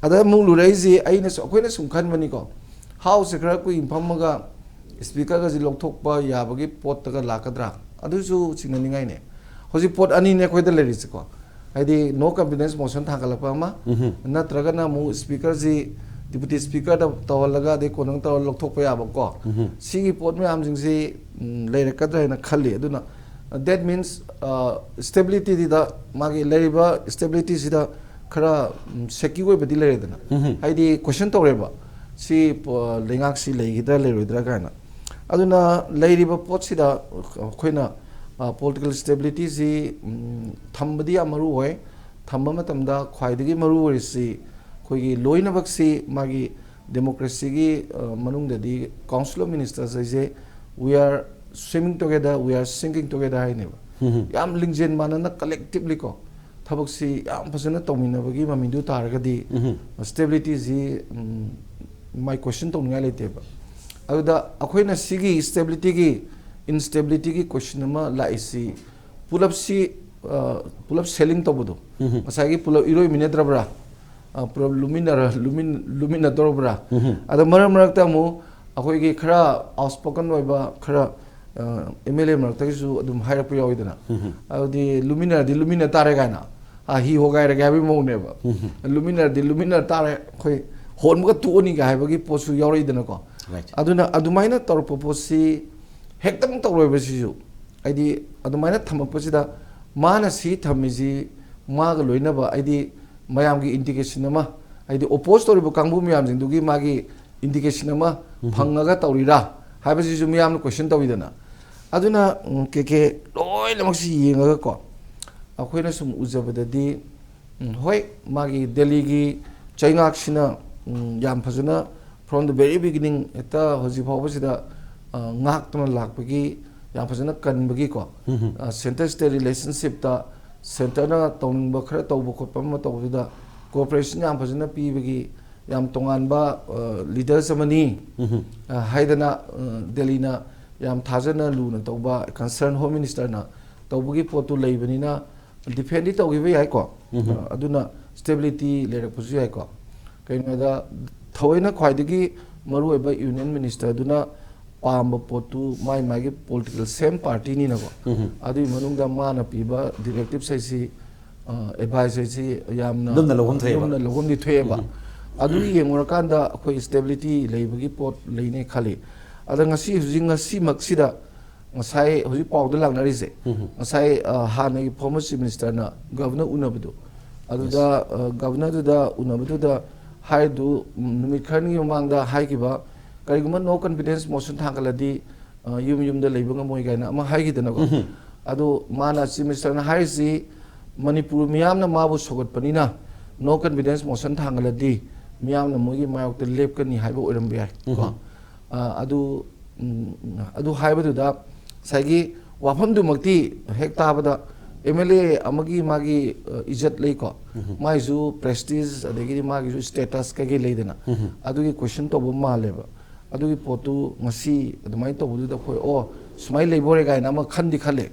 ꯑꯗ ꯑꯃꯨꯛ ꯂꯨꯔꯛꯏꯁꯤ, ꯑꯩꯅꯁꯨ, ꯑꯩꯈꯣꯏꯅ ꯁꯨꯝ ꯈꯟꯕꯅꯤꯀꯣ, House ꯁꯦ ꯈꯔ ꯀꯨꯏꯅ ꯐꯝꯃꯒ speaker ꯒꯁꯤ ꯂꯧꯊꯣꯛꯄ ꯌꯥꯕꯒꯤ ꯄꯣꯠꯇꯒ ꯂꯥꯛꯀꯗ꯭ꯔꯥ? ꯑꯗꯨꯁꯨ ꯆꯤꯡꯅꯅꯤꯡꯉꯥꯏꯅꯦ꯫ ꯍꯧꯖꯤꯛ ꯄꯣꯠ ꯑꯅꯤꯅꯦ ꯑꯩꯈꯣꯏꯗ ꯂꯩꯔꯤꯁꯦꯀꯣ, ꯍꯥꯏꯗꯤ no confidence motion ꯊꯥꯡꯒꯠꯂꯛꯄ ꯑꯃ, ꯅꯠꯇ꯭ꯔꯒꯅ ꯑꯃꯨꯛ speaker ꯁꯤ deputy speaker ꯗ ꯇꯧꯍꯜꯂꯒ ꯑꯗꯩ ꯀꯣꯟꯅ ꯇꯧꯔ ꯂꯧꯊꯣꯛꯄ ꯌꯥꯕꯀꯣ꯫ ꯁꯤꯒꯤ ꯄꯣꯠ ꯃꯌꯥꯝꯁꯤꯡꯁꯤ ꯂꯩꯔꯛꯀꯗ꯭ꯔꯥ ꯍꯥꯏꯅ ꯈꯜꯂꯤ꯫ ꯑꯗꯨꯅ that means stability ꯗ, ꯃꯥꯒꯤ ꯂꯩꯔꯤꯕ stability ꯁꯤꯗ ꯈꯔ shaky ꯑꯣꯏꯕꯗꯤ ꯂꯩꯔꯦꯗꯅ꯫ ꯍꯥꯏꯗꯤ question ꯇꯧꯔꯦꯕ, ꯁꯤ ꯂꯩꯉꯥꯛꯁꯤ ꯂꯩꯒꯗ꯭ꯔꯥ ꯂꯩꯔꯣꯏꯗ꯭ꯔꯥ ꯀꯥꯏꯅ꯫ ꯑꯗꯨꯅ ꯂꯩꯔꯤꯕ ꯄꯣꯠꯁꯤꯗ ꯑꯩꯈꯣꯏꯅ political stability ꯁꯤ ꯊꯝꯕꯗꯤ ꯌꯥꯝ ꯃꯔꯨ ꯑꯣꯏ꯫ ꯊꯝꯕ ꯃꯇꯝꯗ ꯈ꯭ꯋꯥꯏꯗꯒꯤ ꯃꯔꯨ ꯑꯣꯏꯔꯤꯁꯤ ꯑꯩꯈꯣꯏꯒꯤ ꯂꯣꯏꯅꯃꯛꯁꯤ ꯃꯥꯒꯤ democracy ꯒꯤ ꯃꯅꯨꯡꯗꯗꯤ Council of Ministers ꯍꯥꯏꯁꯦ, "We are swimming together, we are sinking together" ꯍꯥꯏꯅꯦꯕ꯫ ꯌꯥꯝ ꯂꯤꯡꯖꯦꯜ ꯃꯥꯟꯅꯅ collectively ꯀꯣ, ꯊꯕꯛꯁꯤ ꯌꯥꯝ ꯐꯖꯅ ꯇꯧꯃꯤꯟꯅꯕꯒꯤ ꯃꯃꯤꯗꯨ ꯇꯥꯔꯒꯗꯤ, ꯎꯝ, stabilityꯁꯤ, ꯎꯝ, ꯃꯥꯏ question ꯇꯧꯅꯤꯡꯉꯥꯏ ꯂꯩꯇꯦꯕ꯫ ꯑꯗꯨꯗ ꯑꯩꯈꯣꯏꯅ ꯁꯤꯒꯤ stabilityꯒꯤ, instabilityꯒꯤ question ꯑꯃ ꯂꯥꯛꯏꯁꯤ, ꯄꯨꯂꯞꯁꯤ, ꯑ, ꯄꯨꯂꯞ selling ꯇꯧꯕꯗꯣ, ꯎꯝ, ꯉꯁꯥꯏꯒꯤ ꯄꯨꯂꯞ ꯏꯔꯣꯏꯃꯤꯟꯅꯗ꯭ꯔꯕ꯭ꯔꯥ, ꯑ, ꯄꯨꯂꯞ ꯂꯨꯃꯤꯟꯅꯔ-, ꯂꯨꯃꯤꯟ-, ꯂꯨꯃꯤꯟꯅꯗꯧꯔꯕ꯭ꯔꯥ? ꯎꯝ꯫ ꯑꯗꯣ ꯃꯔꯛ ꯃꯔꯛꯇ ꯑꯃꯨꯛ ꯑꯩꯈꯣꯏꯒꯤ ꯈꯔ outspoken ꯑꯣꯏꯕ ꯈꯔ, ꯑ, MLA ꯃꯔꯛꯇꯒꯤꯁꯨ ꯑꯗꯨꯝ ꯍꯥꯏꯔꯛꯄ ꯌꯥꯎꯋꯤꯗꯅ, ꯎꯝ꯫ ꯑꯗꯨꯗꯤ ꯂꯨꯃꯤꯟꯅꯔꯗꯤ ꯂꯨꯃꯤꯟꯅ ꯇꯥꯔꯦ ꯀꯥꯏꯅ, ꯑ, ꯍꯤ ꯍꯣꯒꯥꯏꯔꯒꯦ ꯍꯥꯏꯕꯒꯤ ꯃꯑꯣꯡꯅꯦꯕ꯫ ꯎꯝ꯫ ꯂꯨꯃꯤꯟꯅꯔꯗꯤ ꯂꯨꯃꯤꯟꯅ ꯇꯥꯔꯦ, ꯑꯩꯈꯣꯏ ꯍꯣꯟꯕꯒ ꯇꯣꯛꯑꯅꯤꯒ ꯍꯥꯏꯕꯒꯤ ꯄꯣꯠꯁꯨ ꯌꯥꯎꯔꯛꯏꯗꯅꯀꯣ꯫ Right. ꯑꯗꯨꯅ ꯑꯗꯨꯃꯥꯏꯅ ꯇꯧꯔꯛꯄ ꯄꯣꯠꯁꯤ ꯍꯦꯛꯇꯪ ꯇꯧꯔꯣꯏꯕ ꯁꯤꯁꯨ꯫ ꯍꯥꯏꯗꯤ ꯑꯗꯨꯃꯥꯏꯅ ꯊꯝꯃꯛꯄꯁꯤꯗ ꯃꯥꯅ ꯁꯤ ꯊꯝꯃꯤꯁꯤ ꯃꯥꯒ ꯂꯣꯏꯅꯕ, ꯍꯥꯏꯗꯤ ꯃꯌꯥꯝꯒꯤ indication ꯑꯃ, ꯍꯥꯏꯗꯤ oppose ꯇꯧꯔꯤꯕ ꯀꯥꯡꯕꯨ ꯃꯌꯥꯝꯁꯤꯡꯗꯨꯒꯤ ꯃꯥꯒꯤ indication ꯑꯃ, ꯎꯝ, ꯐꯪꯉꯒ ꯇꯧꯔꯤꯔꯥ ꯍꯥꯏꯕꯁꯤꯁꯨ ꯃꯤꯌꯥꯝꯅ question ꯇꯧꯋꯤꯗꯅ꯫ ꯑꯗꯨꯅ, ꯎꯝ, ꯀꯦ ꯀꯦ ꯂꯣꯏꯅꯃꯛꯁꯤ ꯌꯦꯡꯉꯒꯀꯣ, ꯑꯩꯈꯣꯏꯅ ꯁꯨꯝ ꯎꯖꯕꯗꯗꯤ, ꯎꯝ, ꯍꯣꯏ, ꯃꯥꯒꯤ ꯗꯦꯜꯂꯤꯒꯤ ꯆꯩꯉꯥꯛꯁꯤꯅ, ꯎꯝ, ꯌꯥꯝ ꯐꯖꯅ from the very beginning ꯍꯦꯛꯇ ꯍꯧꯖꯤꯛ ꯐꯥꯎꯕꯁꯤꯗ, ꯑ, ꯉꯥꯛꯇꯨꯅ ꯂꯥꯛꯄꯒꯤ, ꯌꯥꯝ ꯐꯖꯅ ꯀꯟꯕꯒꯤꯀꯣ, ꯎꯝ꯫ ꯑ, center state relationshipꯇ centreꯅ ꯇꯧꯅꯤꯡꯕ ꯈꯔ ꯇꯧꯕ ꯈꯣꯠꯄ ꯑꯃ ꯇꯧꯕꯗꯨꯗ cooperation ꯌꯥꯝ ꯐꯖꯅ ꯄꯤꯕꯒꯤ, ꯌꯥꯝ ꯇꯣꯉꯥꯟꯕ, ꯑ, leaders ꯑꯃꯅꯤ, ꯎꯝ꯫ ꯑ, ꯍꯥꯏꯗꯅ, ꯑ, ꯗꯦꯜꯂꯤꯅ ꯌꯥꯝ ꯊꯥꯖꯅ ꯂꯨꯅ ꯇꯧꯕ, concern Home Ministerꯅ ꯇꯧꯕꯒꯤ ꯄꯣꯠꯇꯨ ꯂꯩꯕꯅꯤꯅ, defendꯗꯤ ꯇꯧꯈꯤꯕ ꯌꯥꯏꯀꯣ꯫ ꯎꯝ꯫ ꯑ, ꯑꯗꯨꯅ stability ꯂꯩꯔꯛꯄꯁꯨ ꯌꯥꯏꯀꯣ꯫ ꯀꯩꯒꯤꯅꯣꯗ, ꯊꯑꯣꯏꯅ ꯈ꯭ꯋꯥꯏꯗꯒꯤ ꯃꯔꯨꯑꯣꯏꯕ Union Ministerꯗꯨꯅ ꯄꯥꯝꯕ ꯄꯣꯠꯇꯨ ꯃꯥꯏ ꯃꯥꯒꯤ political same partyꯅꯤꯅꯀꯣ꯫ ꯎꯝ꯫ ꯑꯗꯨꯒꯤ ꯃꯅꯨꯡꯗ ꯃꯥꯅ ꯄꯤꯕ directives ꯍꯥꯏꯁꯤ, ꯑ, advice ꯍꯥꯏꯁꯤ ꯌꯥꯝꯅ ꯂꯨꯝꯅ ꯂꯧꯐꯝ ꯊꯣꯛꯑꯦꯕ꯫ ꯂꯨꯝꯅ ꯂꯧꯐꯝꯗꯤ ꯊꯣꯛꯑꯦꯕ꯫ ꯎꯝ꯫ ꯑꯗꯨ ꯌꯦꯡꯉꯨꯔꯀꯥꯟꯗ ꯑꯩꯈꯣꯏ stability ꯂꯩꯕꯒꯤ ꯄꯣꯠ ꯂꯩꯅꯦ ꯈꯜꯂꯤ꯫ ꯑꯗ ꯉꯁꯤ, ꯍꯧꯖꯤꯛ ꯉꯁꯤꯃꯛꯁꯤꯗ ꯉꯁꯥꯏ ꯍꯧꯖꯤꯛ ꯄꯥꯎꯗ ꯂꯥꯛꯅꯔꯤꯁꯦ, ꯎꯝ꯫ ꯉꯁꯥꯏ, ꯑ, ꯍꯥꯟꯅꯒꯤ former Chief Ministerꯅ Governor ꯎꯅꯕꯗꯣ, ꯑꯗꯨꯗ, yes, ꯑ, Governorꯗꯨꯗ ꯎꯅꯕꯗꯨꯗ ꯍꯥꯏꯗꯨ, ꯎꯝ, ꯅꯨꯃꯤꯠ ꯈꯔꯅꯤꯒꯤ ꯃꯃꯥꯡꯗ ꯍꯥꯏꯈꯤꯕ, ꯀꯔꯤꯒꯨꯝꯕ no confidence motion ꯊꯥꯡꯒꯠꯂꯗꯤ, ꯑ, ꯌꯨꯝ ꯌꯨꯝꯗ ꯂꯩꯕ ꯉꯝꯃꯣꯏ ꯀꯥꯏꯅ ꯑꯃ ꯍꯥꯏꯈꯤꯗꯅꯀꯣ꯫ ꯎꯝ꯫ ꯑꯗꯨ ꯃꯥꯅ, Chief Ministerꯅ ꯍꯥꯏꯔꯤꯁꯤ, ꯃꯅꯤꯄꯨꯔ ꯃꯤꯌꯥꯝꯅ ꯃꯥꯕꯨ ꯁꯧꯒꯠꯄꯅꯤꯅ no confidence motion ꯊꯥꯡꯒꯠꯂꯗꯤ ꯃꯤꯌꯥꯝꯅ ꯃꯣꯏꯒꯤ ꯃꯥꯌꯣꯛꯇ ꯂꯦꯞꯀꯅꯤ ꯍꯥꯏꯕ ꯑꯣꯏꯔꯝꯕ ꯌꯥꯏ ꯀꯣ꯫ ꯎꯝ꯫ ꯑ, ꯑꯗꯨ, ꯎꯝ, ꯑꯗꯨ ꯍꯥꯏꯕꯗꯨꯗ ꯉꯁꯥꯏꯒꯤ ꯋꯥꯐꯝꯗꯨꯃꯛꯇꯤ ꯍꯦꯛ ꯇꯥꯕꯗ ꯑꯦꯝ ꯑꯦꯜ ꯑꯦ ꯑꯃꯒꯤ ꯃꯥꯒꯤ ꯏꯖꯠ ꯂꯩꯀꯣ, ꯃꯥꯒꯤꯁꯨ ꯄ꯭ꯔꯦꯁꯇꯤꯖ, ꯑꯗꯒꯤꯗꯤ ꯃꯥꯒꯤꯁꯨ ꯁ꯭ꯇꯦꯇꯁ ꯀꯩꯀꯩ ꯂꯩꯗꯅ, ꯑꯗꯨꯒꯤ ꯀꯣꯏꯁꯟ ꯇꯧꯕ ꯃꯥꯜꯂꯦꯕ꯫ ꯑꯗꯨꯒꯤ ꯄꯣꯠꯇꯨ ꯉꯁꯤ ꯑꯗꯨꯃꯥꯏꯅ ꯇꯧꯕꯗꯨꯗ ꯑꯩꯈꯣꯏ, ꯑꯣ, ꯁꯨꯃꯥꯏꯅ ꯂꯩꯕꯣꯔꯦ ꯀꯥꯏꯅ ꯑꯃ ꯈꯟꯗꯤ ꯈꯜꯂꯦ꯫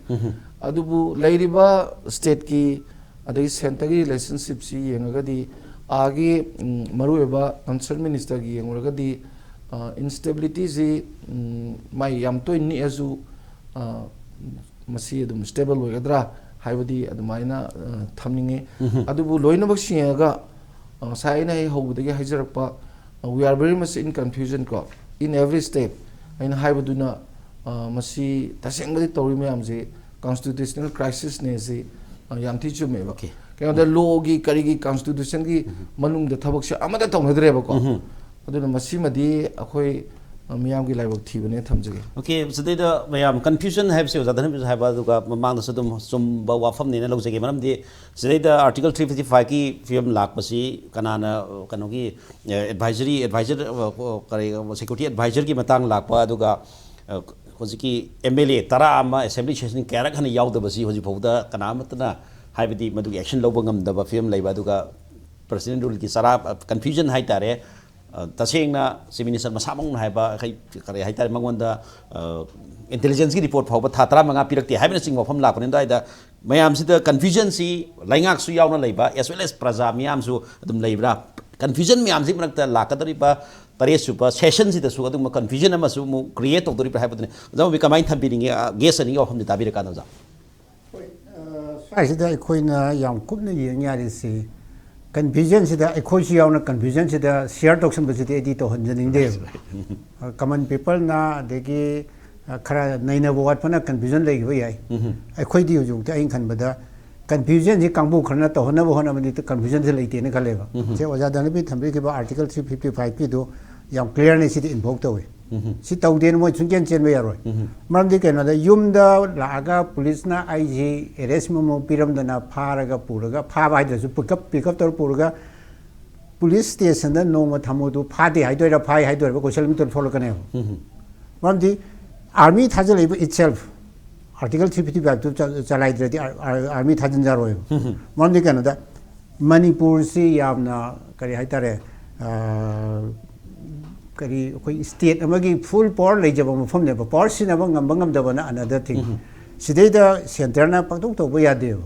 ꯑꯗꯨꯕꯨ ꯂꯩꯔꯤꯕ ꯁ꯭ꯇꯦꯠꯀꯤ ꯑꯗꯒꯤ ꯁꯦꯟꯇꯔꯒꯤ ꯔꯤꯂꯦꯁꯟꯁꯤꯞꯁꯤ ꯌꯦꯡꯉꯒꯗꯤ, ꯑꯥꯒꯤ ꯃꯔꯨꯑꯣꯏꯕ ꯀꯟꯁꯔꯟ ꯃꯤꯅꯤꯁꯇꯔꯒꯤ ꯌꯦꯡꯉꯨꯔꯒꯗꯤ, ꯏꯟꯁꯇꯦꯕꯤꯂꯤꯇꯤꯁꯤ ꯃꯥꯏ ꯌꯥꯝ ꯇꯣꯏꯅ ꯅꯤꯛꯑꯁꯨ, ꯃꯁꯤ ꯑꯗꯨꯝ ꯁ꯭ꯇꯦꯕꯜ ꯑꯣꯏꯒꯗ꯭ꯔꯥ ꯍꯥꯏꯕꯗꯤ ꯑꯗꯨꯃꯥꯏꯅ ꯊꯝꯅꯤꯡꯉꯤ꯫ ꯑꯗꯨꯕꯨ ꯂꯣꯏꯅꯃꯛ ꯁꯤꯡꯉꯒ, ꯉꯁꯥꯏ ꯑꯩꯅ ꯑꯩ ꯍꯧꯕꯗꯒꯤ ꯍꯥꯏꯖꯔꯛꯄ, we are very much in confusion ꯀꯣ, in every step ꯑꯩꯅ ꯍꯥꯏꯕꯗꯨꯅ, ꯃꯁꯤ ꯇꯁꯦꯡꯕꯗꯤ ꯇꯧꯔꯤ ꯃꯌꯥꯝꯁꯤ ꯀꯟꯁꯇꯤꯇ꯭ꯌꯨꯁꯅꯦꯜ ꯀ꯭ꯔꯥꯏꯁꯤꯁꯅꯦ ꯁꯤ ꯌꯥꯝ ꯊꯤ ꯆꯨꯝꯃꯦꯕ꯫ ꯀꯩꯅꯣꯗ ꯂꯣꯒꯤ ꯀꯔꯤꯒꯤ ꯀꯟꯁꯇꯤꯇ꯭ꯌꯨꯁꯟꯒꯤ ꯃꯅꯨꯡꯗ ꯊꯕꯛꯁꯦ ꯑꯃꯠꯇ ꯇꯧꯅꯗ꯭ꯔꯦꯕꯀꯣ꯫ ꯑꯗꯨꯅ ꯃꯁꯤꯃꯗꯤ ꯑꯩꯈꯣꯏ ꯃꯤꯌꯥꯝꯒꯤ ꯂꯥꯏꯕꯛ ꯊꯤꯕꯅꯦ ꯊꯝꯖꯒꯦ꯫ ꯑꯣꯀꯦ, ꯁꯤꯗꯩꯗ ꯃꯌꯥꯝ ꯀꯟꯐ꯭ꯌꯨꯖꯟ ꯍꯥꯏꯕꯁꯤ ꯑꯣꯖꯥ ꯙꯅꯕꯤꯔꯁꯨ ꯍꯥꯏꯕ, ꯑꯗꯨꯒ ꯃꯃꯥꯡꯗꯁꯨ ꯑꯗꯨꯝ ꯆꯨꯝꯕ ꯋꯥꯐꯝꯅꯦꯅ ꯂꯧꯖꯒꯦ꯫ ꯃꯔꯝꯗꯤ ꯁꯤꯗꯩꯗ ꯑꯥꯔꯇꯤꯀꯜ ꯊ꯭ꯔꯤ ꯐꯤꯐꯇꯤ ꯐꯥꯏꯚꯀꯤ ꯐꯤꯕꯝ ꯂꯥꯛꯄꯁꯤ ꯀꯅꯥꯅ, ꯀꯩꯅꯣꯒꯤ, ꯑꯦꯗꯚꯥꯏꯖꯔꯤ, ꯑꯦꯗꯚꯥꯏꯖꯔ, ꯀꯔꯤ, ꯁꯦꯀ꯭ꯌꯨꯔꯤꯇꯤ ꯑꯦꯗꯚꯥꯏꯖꯔꯒꯤ ꯃꯇꯥꯡ ꯂꯥꯛꯄ, ꯑꯗꯨꯒ ꯍꯧꯖꯤꯛꯀꯤ ꯑꯦꯝ ꯑꯦꯜ ꯑꯦ ꯇꯔꯥ ꯑꯃ ꯑꯦꯁꯦꯝꯕ꯭ꯂꯤ ꯁꯦꯁꯟ ꯀꯌꯥꯔꯛ ꯍꯟꯅ ꯌꯥꯎꯗꯕꯁꯤ ꯍꯧꯖꯤꯛ ꯐꯥꯎꯗ ꯀꯅꯥ ꯑꯃꯠꯇꯅ ꯍꯥꯏꯕꯗꯤ ꯃꯗꯨꯒꯤ ꯑꯦꯛꯁꯟ ꯂꯧꯕ ꯉꯝꯗꯕ ꯐꯤꯕꯝ ꯂꯩꯕ, ꯑꯗꯨꯒ ꯄ꯭ꯔꯁꯤꯗꯦꯟ ꯔꯨꯜꯒꯤ ꯆꯔꯥ, ꯀꯟꯐ꯭ꯌꯨꯖꯟ ꯍꯥꯏꯇꯥꯔꯦ꯫ ꯇꯁꯦꯡꯅ ꯆꯤꯐ ꯃꯤꯅꯤꯁꯇꯔ ꯃꯁꯥꯃꯛꯅ ꯍꯥꯏꯕ, ꯀꯔꯤ ꯍꯥꯏꯇꯥꯔꯦ, ꯃꯉꯣꯟꯗ ꯏꯟꯇꯦꯂꯤꯖꯦꯟꯁꯀꯤ ꯔꯤꯄꯣꯔꯠ ꯐꯥꯎꯕ ꯊꯥ ꯇꯔꯥꯃꯉꯥ ꯄꯤꯔꯛꯇꯦ ꯍꯥꯏꯕꯅꯆꯤꯡꯕ ꯋꯥꯐꯝ ꯂꯥꯛꯄꯅꯤ꯫ ꯑꯗꯨꯋꯥꯏꯗ ꯃꯌꯥꯝꯁꯤꯗ ꯀꯟꯐ꯭ꯌꯨꯖꯟꯁꯤ ꯂꯩꯉꯥꯛꯁꯨ ꯌꯥꯎꯅ ꯂꯩꯕ, ꯑꯦꯁ ꯋꯦꯜ ꯑꯦꯁ ꯄ꯭ꯔꯖꯥ ꯃꯤꯌꯥꯝꯁꯨ ꯑꯗꯨꯝ ꯂꯩꯕ꯭ꯔꯥ? ꯀꯟꯐ꯭ꯌꯨꯖꯟ ꯃꯌꯥꯝꯁꯤ ꯃꯔꯛꯇ ꯂꯥꯛꯀꯗꯧꯔꯤꯕ ꯇꯔꯦꯠ ꯁꯨꯕ ꯁꯦꯁꯟꯁꯤꯗꯁꯨ ꯑꯗꯨꯒꯨꯝꯕ ꯀꯟꯐ꯭ꯌꯨꯖꯟ ꯑꯃꯁꯨ ꯑꯃꯨꯛ ꯀ꯭ꯔꯤꯌꯦꯠ ꯇꯧꯗꯧꯔꯤꯕ꯭ꯔꯥ ꯍꯥꯏꯕꯗꯨꯅꯤ꯫ ꯑꯣꯖꯥ ꯃꯣꯃꯤ ꯀꯃꯥꯏꯅ ꯊꯝꯕꯤꯅꯤꯡꯉꯤ? ꯒꯦꯁ ꯑꯅꯤꯒꯤ ꯋꯥꯐꯝꯁꯤ ꯇꯥꯕꯤꯔꯀꯥꯟꯗ ꯑꯣꯖꯥ꯫ ꯁ꯭ꯋꯥꯏꯁꯤꯗ ꯑꯩꯈꯣꯏꯅ ꯌꯥꯝ ꯀꯨꯞꯅ ꯌꯦꯡ ꯌꯥꯔꯤꯁꯤ, ꯀꯟꯐ꯭ꯌꯨꯖꯟꯁꯤꯗ ꯑꯩꯈꯣꯏꯁꯨ ꯌꯥꯎꯅ ꯀꯟꯐ꯭ꯌꯨꯖꯟꯁꯤꯗ ꯁꯤꯌꯥꯔ ꯇꯧꯁꯟꯕꯁꯤꯗꯤ ꯑꯩꯗꯤ ꯇꯧꯍꯟꯖꯅꯤꯡꯗꯦꯕ꯫ ꯀꯃꯟ ꯄꯤꯄꯜꯅ ꯑꯗꯒꯤ ꯈꯔ ꯅꯩꯅꯕ ꯋꯥꯠꯄꯅ ꯀꯟꯐ꯭ꯌꯨꯖꯟ ꯂꯩꯈꯤꯕ ꯌꯥꯏ꯫ ꯑꯩꯈꯣꯏꯗꯤ ꯍꯧꯖꯤꯛꯇꯤ ꯑꯩꯅ ꯈꯟꯕꯗ ꯀꯟꯐ꯭ꯌꯨꯖꯟꯁꯤ ꯀꯥꯡꯕꯨ ꯈꯔꯅ ꯇꯧꯍꯟꯅꯕ ꯍꯣꯠꯅꯕꯗꯤ ꯀꯟꯐ꯭ꯌꯨꯖꯟꯁꯤ ꯂꯩꯇꯦꯅ ꯈꯜꯂꯦꯕ꯫ ꯁꯦ ꯑꯣꯖꯥ ꯙꯅꯕꯤꯔ ꯊꯝꯕꯤꯈꯤꯕ ꯑꯥꯔꯇꯤꯀꯜ ꯊ꯭ꯔꯤ ꯐꯤꯐꯇꯤ ꯐꯥꯏꯚꯀꯤꯗꯨ ꯌꯥꯝ ꯀ꯭ꯂꯤꯌꯥꯔꯅꯤ, ꯁꯤꯗꯤ ꯏꯟꯚꯣꯛ ꯇꯧꯏ꯫ ꯁꯤ ꯇꯧꯗꯦꯅ ꯃꯣꯏ ꯁꯨꯡꯆꯦꯟ ꯆꯦꯟꯕ ꯌꯥꯔꯣꯏ꯫ ꯃꯔꯝꯗꯤ ꯀꯩꯅꯣꯗ ꯌꯨꯝꯗ ꯂꯥꯛꯑꯒ ꯄꯨꯂꯤꯁꯅ ꯑꯩꯁꯤ ꯑꯦꯔꯦꯁ ꯑꯃꯃꯨꯛ ꯄꯤꯔꯝꯗꯅ ꯐꯥꯔꯒ ꯄꯨꯔꯒ, ꯐꯥꯕ ꯍꯥꯏꯗ꯭ꯔꯁꯨ ꯄꯤꯀꯞ, ꯄꯤꯀꯞ ꯇꯧꯔ ꯄꯨꯔꯒ ꯄꯨꯂꯤꯁ ꯁ꯭ꯇꯦꯁꯟꯗ ꯅꯣꯡꯃ ꯊꯝꯃꯨꯗꯨ ꯐꯥꯗꯦ ꯍꯥꯏꯗꯣꯏꯔꯥ ꯐꯥꯏ ꯍꯥꯏꯗꯣꯏꯔꯥ ꯀꯣꯏꯁꯟ ꯑꯃ ꯊꯣꯛꯂꯛꯀꯅꯦꯕ꯫ ꯃꯔꯝꯗꯤ ꯑꯥꯔꯃꯤ ꯊꯥꯖꯤꯜꯂꯛꯏꯕ ꯏꯠꯁꯦꯜꯐ, ꯑꯥꯔꯇꯤꯀꯜ ꯊ꯭ꯔꯤ ꯐꯤꯐꯇꯤ ꯐꯥꯏꯚꯇꯨ ꯆ- ꯆꯂꯥꯏꯗ꯭ꯔꯗꯤ ꯑꯥꯔ- ꯑꯥꯔ- ꯑꯥꯔꯃꯤ ꯊꯥꯖꯤꯟꯖꯔꯣꯏꯕ꯫ ꯃꯔꯝꯗꯤ ꯀꯩꯅꯣꯗ, ꯃꯅꯤꯄꯨꯔꯁꯤ ꯌꯥꯝꯅ, ꯀꯔꯤ ꯍꯥꯏꯇꯥꯔꯦ, ꯑ, ꯀꯔꯤ, ꯑꯩꯈꯣꯏ ꯁ꯭ꯇꯦꯠ ꯑꯃꯒꯤ ꯐꯨꯜ ꯄꯋꯥꯔ ꯂꯩꯖꯕ ꯃꯐꯝꯅꯦꯕ꯫ ꯄꯋꯥꯔ ꯁꯤꯖꯤꯟꯅꯕ ꯉꯝꯕ ꯉꯝꯗꯕꯅ ꯑꯅꯗꯔ ꯊꯤꯡ꯫ ꯁꯤꯗꯩꯗ ꯁꯦꯟꯇꯔꯅ ꯄꯪꯇꯧ ꯇꯧꯕ ꯌꯥꯗꯦꯕ꯫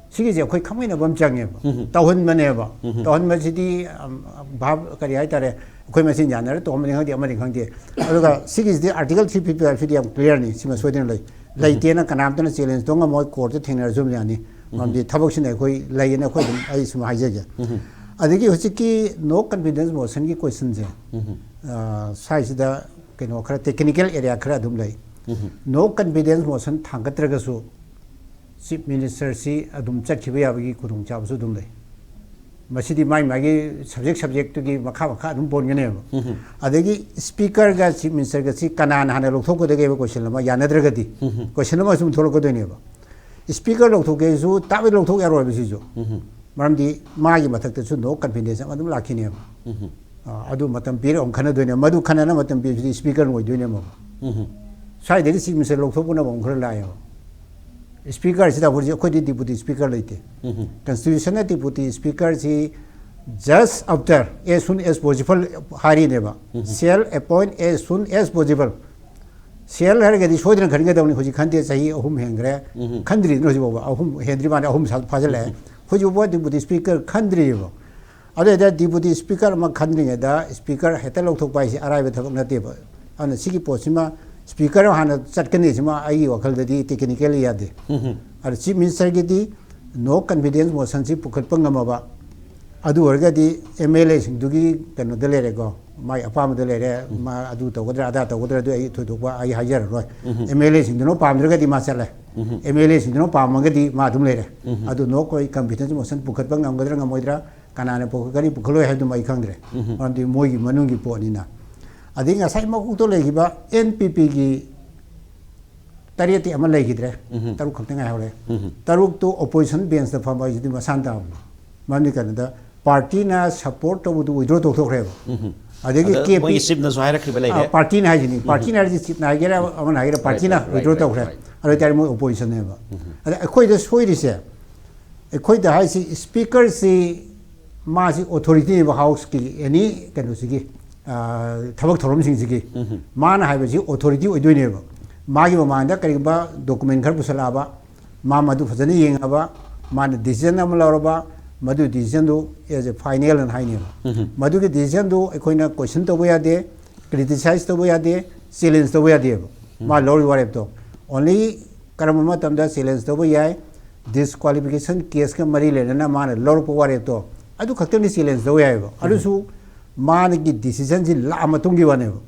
ꯁꯤꯒꯤꯁꯦ ꯑꯩꯈꯣꯏ ꯈꯪꯃꯤꯟꯅꯕ ꯑꯃ ꯆꯪꯉꯦꯕ꯫ ꯇꯧꯍꯟꯕꯅꯦꯕ꯫ ꯇꯧꯍꯟꯕꯁꯤꯗꯤ, ꯑꯝ, ꯚꯥꯞ, ꯀꯔꯤ ꯍꯥꯏꯇꯥꯔꯦ, ꯑꯩꯈꯣꯏ ꯃꯁꯦꯟ ꯌꯥꯅꯔ ꯇꯧꯍꯟꯕꯅꯤ ꯈꯪꯗꯦ, ꯑꯃꯅꯤ ꯈꯪꯗꯦ꯫ ꯑꯗꯨꯒ ꯁꯤꯒꯤꯁꯤꯗꯤ ꯑꯥꯔꯇꯤꯀꯜ ꯊ꯭ꯔꯤ ꯐꯤꯐꯇꯤ ꯐꯥꯏꯚꯁꯤꯗꯤ ꯌꯥꯝ ꯀ꯭ꯂꯤꯌꯥꯔꯅꯤ, ꯁꯤꯃ ꯁꯣꯏꯗꯅ ꯂꯩ꯫ ꯂꯩꯇꯦꯅ ꯀꯅꯥꯝꯇꯅ ꯆꯦꯂꯦꯟꯖ ꯇꯧ ꯉꯝꯃꯣꯏ, ꯀꯣꯔꯠꯇ ꯊꯦꯡꯅꯔꯁꯨ ꯑꯗꯨꯝ ꯌꯥꯅꯤ꯫ ꯃꯔꯝꯗꯤ ꯊꯕꯛꯁꯤꯅ ꯑꯩꯈꯣꯏ ꯂꯩꯌꯦꯅ ꯑꯩꯈꯣꯏ ꯑꯗꯨꯝ, ꯑꯩ ꯁꯨꯝ ꯍꯥꯏꯖꯒꯦ꯫ ꯑꯗꯒꯤ ꯍꯧꯖꯤꯛꯀꯤ ꯅꯣ ꯀꯟꯐꯤꯗꯦꯟꯁ ꯃꯣꯁꯟꯒꯤ ꯀꯣꯏꯁꯟꯁꯦ, ꯑ, ꯁ꯭ꯋꯥꯏꯁꯤꯗ ꯀꯩꯅꯣ ꯈꯔ ꯇꯦꯛꯅꯤꯀꯦꯜ ꯑꯦꯔꯤꯌꯥ ꯈꯔ ꯑꯗꯨꯝ ꯂꯩ꯫ ꯅꯣ ꯀꯟꯐꯤꯗꯦꯟꯁ ꯃꯣꯁꯟ ꯊꯥꯡꯒꯠꯇ꯭ꯔꯒꯁꯨ ꯆꯤꯐ ꯃꯤꯅꯤꯁꯇꯔꯁꯤ ꯑꯗꯨꯝ ꯆꯠꯈꯤꯕ ꯌꯥꯕꯒꯤ ꯈꯨꯗꯣꯡꯆꯥꯕꯁꯨ ꯑꯗꯨꯝ ꯂꯩ꯫ ꯃꯁꯤꯗꯤ ꯃꯥꯏ ꯃꯥꯒꯤ ꯁꯕꯖꯦꯛ ꯁꯕꯖꯦꯛꯇꯨꯒꯤ ꯃꯈꯥ ꯃꯈꯥ ꯑꯗꯨꯝ ꯄꯣꯟꯒꯅꯦꯕ꯫ ꯑꯗꯒꯤ ꯁ꯭ꯄꯤꯀꯔꯒ ꯆꯤꯐ ꯃꯤꯅꯤꯁꯇꯔꯒꯁꯤ ꯀꯅꯥꯅ ꯍꯥꯟꯅ ꯂꯧꯊꯣꯛꯀꯗꯒꯦꯕ ꯀꯣꯏꯁꯟ ꯑꯃ ꯌꯥꯅꯗ꯭ꯔꯒꯗꯤ, ꯀꯣꯏꯁꯟ ꯑꯃ ꯁꯨꯝ ꯊꯣꯛꯂꯛꯀꯗꯣꯏꯅꯦꯕ꯫ ꯁ꯭ꯄꯤꯀꯔ ꯂꯧꯊꯣꯛꯀꯦꯁꯨ ꯇꯥꯕꯩ ꯂꯧꯊꯣꯛ ꯌꯥꯔꯣꯏꯕ ꯁꯤꯁꯨ꯫ ꯃꯔꯝꯗꯤ ꯃꯥꯒꯤ ꯃꯊꯛꯇꯁꯨ ꯅꯣ ꯀꯟꯐꯤꯗꯦꯟꯁ ꯑꯃ ꯑꯗꯨꯝ ꯂꯥꯛꯈꯤꯅꯦꯕ꯫ ꯑ, ꯑꯗꯨ ꯃꯇꯝ ꯄꯤꯔꯒ ꯑꯃꯨꯛ ꯈꯟꯅꯗꯣꯏꯅꯦ꯫ ꯃꯗꯨ ꯈꯟꯅꯅ ꯃꯇꯝ ꯄꯤꯕꯁꯤꯗꯤ ꯁ꯭ꯄꯤꯀꯔ ꯑꯣꯏꯗꯣꯏꯅꯦꯕ꯫ ꯁ꯭ꯋꯥꯏꯗꯒꯤ ꯆꯤꯐ ꯃꯤꯅꯤꯁꯇꯔ ꯂꯧꯊꯣꯛꯄꯅ ꯑꯃꯨꯛ ꯈꯔ ꯂꯥꯛꯑꯦꯕ꯫ ꯁ꯭ꯄꯤꯀꯔꯁꯤꯗ ꯍꯧꯖꯤꯛ ꯑꯩꯈꯣꯏꯗꯤ ꯗꯤꯄꯨꯇꯤ ꯁ꯭ꯄꯤꯀꯔ ꯂꯩꯇꯦ꯫ ꯀꯟꯁꯇꯤꯇ꯭ꯌꯨꯁꯟꯅ ꯗꯤꯄꯨꯇꯤ ꯁ꯭ꯄꯤꯀꯔꯁꯤ just after, as soon as possible ꯍꯥꯏꯔꯤꯅꯦꯕ꯫ Shall appoint as soon as possible꯫ Shall ꯍꯥꯏꯔꯒꯗꯤ ꯁꯣꯏꯗꯅ ꯈꯟꯒꯗꯕꯅꯤ꯫ ꯍꯧꯖꯤꯛ ꯈꯟꯗꯦ, ꯆꯍꯤ ꯑꯍꯨꯝ ꯍꯦꯟꯈ꯭ꯔꯦ꯫ ꯈꯟꯗ꯭ꯔꯤꯗꯅ ꯍꯧꯖꯤꯛ ꯐꯥꯎꯕ, ꯑꯍꯨꯝ ꯍꯦꯟꯗ꯭ꯔꯤ ꯃꯥꯜꯂꯦ, ꯑꯍꯨꯝ ꯁꯥ- ꯐꯥꯖꯤꯜꯂꯛꯑꯦ꯫ ꯍꯧꯖꯤꯛ ꯐꯥꯎꯕ ꯗꯤꯄꯨꯇꯤ ꯁ꯭ꯄꯤꯀꯔ ꯈꯟꯗ꯭ꯔꯤꯕ꯫ ꯑꯗꯨ ꯑꯣꯏꯇꯥꯔꯗꯤ ꯗꯤꯄꯨꯇꯤ ꯁ꯭ꯄꯤꯀꯔ ꯑꯃ ꯈꯟꯗ꯭ꯔꯤꯉꯩꯗ ꯁ꯭ꯄꯤꯀꯔ ꯍꯦꯛꯇ ꯂꯧꯊꯣꯛꯄ ꯍꯥꯏꯁꯤ ꯑꯔꯥꯏꯕ ꯊꯕꯛ ꯅꯠꯇꯦꯕ꯫ ꯑꯗꯨꯅ ꯁꯤꯒꯤ ꯄꯣꯠꯁꯤꯃ ꯁ꯭ꯄꯤꯀꯔ ꯍꯥꯟꯅ ꯆꯠꯀꯅꯤ, ꯁꯤꯃ ꯑꯩꯒꯤ ꯋꯥꯈꯜꯗꯗꯤ ꯇꯦꯛꯅꯤꯀꯦꯜꯂꯤ ꯌꯥꯗꯦ꯫ ꯑꯗ ꯆꯤꯐ ꯃꯤꯅꯤꯁꯇꯔꯒꯤꯗꯤ ꯅꯣ ꯀꯟꯐꯤꯗꯦꯟꯁ ꯃꯣꯁꯟꯁꯤ ꯄꯨꯈꯠꯄ ꯉꯝꯃꯕ, ꯑꯗꯨ ꯑꯣꯏꯔꯒꯗꯤ ꯑꯦꯝ ꯑꯦꯜ ꯑꯦꯁꯤꯡꯗꯨꯒꯤ ꯀꯩꯅꯣꯗ ꯂꯩꯔꯦꯀꯣ, ꯃꯥꯏ ꯑꯄꯥꯝꯕꯗ ꯂꯩꯔꯦ꯫ ꯃꯥ ꯑꯗꯨ ꯇꯧꯒꯗ꯭ꯔꯥ ꯑꯗꯥ ꯇꯧꯒꯗ꯭ꯔꯥ, ꯑꯗꯨ ꯑꯩ ꯊꯣꯏꯗꯣꯛꯄ ꯑꯩ ꯍꯥꯏꯖꯔꯔꯣꯏ꯫ ꯑꯦꯝ ꯑꯦꯜ ꯑꯦꯁꯤꯡꯗꯨꯅ ꯄꯥꯝꯗ꯭ꯔꯒꯗꯤ ꯃꯥ ꯆꯠꯂꯦ꯫ ꯑꯦꯝ ꯑꯦꯜ ꯑꯦꯁꯤꯡꯗꯨꯅ ꯄꯥꯝꯃꯒꯗꯤ ꯃꯥ ꯑꯗꯨꯝ ꯂꯩꯔꯦ꯫ ꯑꯗꯨ ꯅꯣ ꯀꯣꯏ ꯀꯟꯐꯤꯗꯦꯟꯁ ꯃꯣꯁꯟ ꯄꯨꯈꯠꯄ ꯉꯝꯒꯗ꯭ꯔꯥ ꯉꯝꯃꯣꯏꯗ꯭ꯔꯥ, ꯀꯅꯥꯅ ꯄꯨꯈꯠꯀꯅꯤ ꯄꯨꯈꯠꯂꯣꯏ ꯍꯥꯏꯕꯗꯨꯃ ꯑꯩ ꯈꯪꯗ꯭ꯔꯦ꯫ ꯃꯔꯝꯗꯤ ꯃꯣꯏꯒꯤ ꯃꯅꯨꯡꯒꯤ ꯄꯣꯠꯅꯤꯅ꯫ ꯑꯗꯩ ꯉꯁꯥꯏ ꯃꯀꯣꯛꯇ ꯂꯩꯈꯤꯕ ꯑꯦꯟ ꯄꯤ ꯄꯤꯒꯤ ꯇꯔꯦꯠꯇꯤ ꯑꯃ ꯂꯩꯈꯤꯗ꯭ꯔꯦ꯫ ꯇꯔꯨꯛ ꯈꯛꯇ ꯉꯥꯏꯍꯧꯔꯦ꯫ ꯇꯔꯨꯛꯇꯨ ꯑꯣꯄꯣꯖꯤꯁꯟ ꯕꯦꯟꯁꯇ ꯐꯝꯕ ꯍꯥꯏꯁꯤꯗꯤ ꯃꯁꯥꯟ ꯇꯥꯕꯅꯤ꯫ ꯃꯔꯝꯗꯤ ꯀꯩꯅꯣꯗ, ꯄꯥꯔꯇꯤꯅ ꯁꯄꯣꯔꯠ ꯇꯧꯕꯗꯨ ꯋꯤꯗ꯭ꯔꯣ ꯇꯧꯊꯣꯛꯈ꯭ꯔꯦꯕ꯫ ꯑꯗꯒꯤ ꯑꯗ ꯀꯦ ꯄꯤ ꯃꯣꯏꯒꯤ ꯆꯤꯞꯅꯁꯨ ꯍꯥꯏꯔꯛꯈꯤꯕ ꯂꯩꯔꯦ꯫ ꯑ, ꯄꯥꯔꯇꯤꯅ ꯍꯥꯏꯁꯤꯅꯤ꯫ ꯄꯥꯔꯇꯤꯅ ꯍꯥꯏꯔꯤꯁꯤ ꯆꯤꯞꯅ ꯍꯥꯏꯒꯦꯔꯥ ꯑꯃꯅ ꯍꯥꯏꯒꯦꯔꯥ, ꯄꯥꯔꯇꯤꯅ right, right, ꯋꯤꯗ꯭ꯔꯣ right, ꯇꯧꯈ꯭ꯔꯦ꯫ Right. ꯑꯗꯨ ꯑꯣꯏꯇꯥꯔꯗꯤ ꯃꯣꯏ ꯑꯣꯄꯣꯖꯤꯁꯟꯅꯦꯕ꯫ ꯑꯗ ꯑꯩꯈꯣꯏꯗ ꯁꯣꯏꯔꯤꯁꯦ, ꯑꯩꯈꯣꯏꯗ ꯍꯥꯏꯁꯤ ꯁ꯭ꯄꯤꯀꯔꯁꯤ ꯃꯥꯁꯤ ꯑꯣꯊꯣꯔꯤꯇꯤꯅꯦꯕ ꯍꯥꯎꯁꯀꯤ ꯑꯦꯅꯤ ꯀꯩꯅꯣꯁꯤꯒꯤ, ꯑ, ꯊꯕꯛ ꯊꯧꯔꯝꯁꯤꯡꯁꯤꯒꯤ꯫ ꯃꯥꯅ ꯍꯥꯏꯕꯁꯤ ꯑꯣꯊꯣꯔꯤꯇꯤ ꯑꯣꯏꯗꯣꯏꯅꯦꯕ꯫ ꯃꯥꯒꯤ ꯃꯃꯥꯡꯗ ꯀꯔꯤꯒꯨꯝꯕ ꯗꯣꯀꯨꯃꯦꯟ ꯈꯔ ꯄꯨꯁꯜꯂꯛꯑꯕ, ꯃꯥ ꯃꯗꯨ ꯐꯖꯅ ꯌꯦꯡꯉꯕ, ꯃꯥꯅ ꯗꯤꯁꯤꯖꯟ ꯑꯃ ꯂꯧꯔꯕ, ꯃꯗꯨ ꯗꯤꯁꯤꯖꯟꯗꯨ ꯑꯦꯖ ꯑꯦ ꯐꯥꯏꯅꯦꯜ ꯑꯅ ꯍꯥꯏꯅꯦꯕ꯫ ꯃꯗꯨꯒꯤ ꯗꯤꯁꯤꯖꯟꯗꯨ ꯑꯩꯈꯣꯏꯅ ꯀꯣꯏꯁꯟ ꯇꯧꯕ ꯌꯥꯗꯦ, ꯀ꯭ꯔꯤꯇꯤꯁꯥꯏꯖ ꯇꯧꯕ ꯌꯥꯗꯦ, ꯆꯦꯂꯦꯟꯖ ꯇꯧꯕ ꯌꯥꯗꯦꯕ꯫ ꯃꯥ ꯂꯧꯔꯤꯕ ꯋꯥꯔꯦꯞꯇꯣ ꯑꯣꯟꯂꯤ ꯀꯔꯝꯕ ꯃꯇꯝꯗ ꯆꯦꯂꯦꯟꯖ ꯇꯧꯕ ꯌꯥꯏ, ꯗꯤꯁꯀ꯭ꯋꯥꯂꯤꯐꯤꯀꯦꯁꯟ ꯀꯦꯁꯀ ꯃꯔꯤ ꯂꯩꯅꯅ ꯃꯥꯅ ꯂꯧꯔꯛꯄ ꯋꯥꯔꯦꯞꯇꯣ ꯑꯗꯨ ꯈꯛꯇꯪꯗꯤ ꯆꯦꯂꯦꯟꯖ ꯇꯧꯕ ꯌꯥꯏꯑꯕ꯫ ꯑꯗꯨꯁꯨ ꯃꯥꯒꯤ ꯗꯤꯁꯤꯖꯟꯁꯤ ꯂꯥꯛꯑ ꯃꯇꯨꯡꯒꯤ ꯋꯥꯅꯦꯕ꯫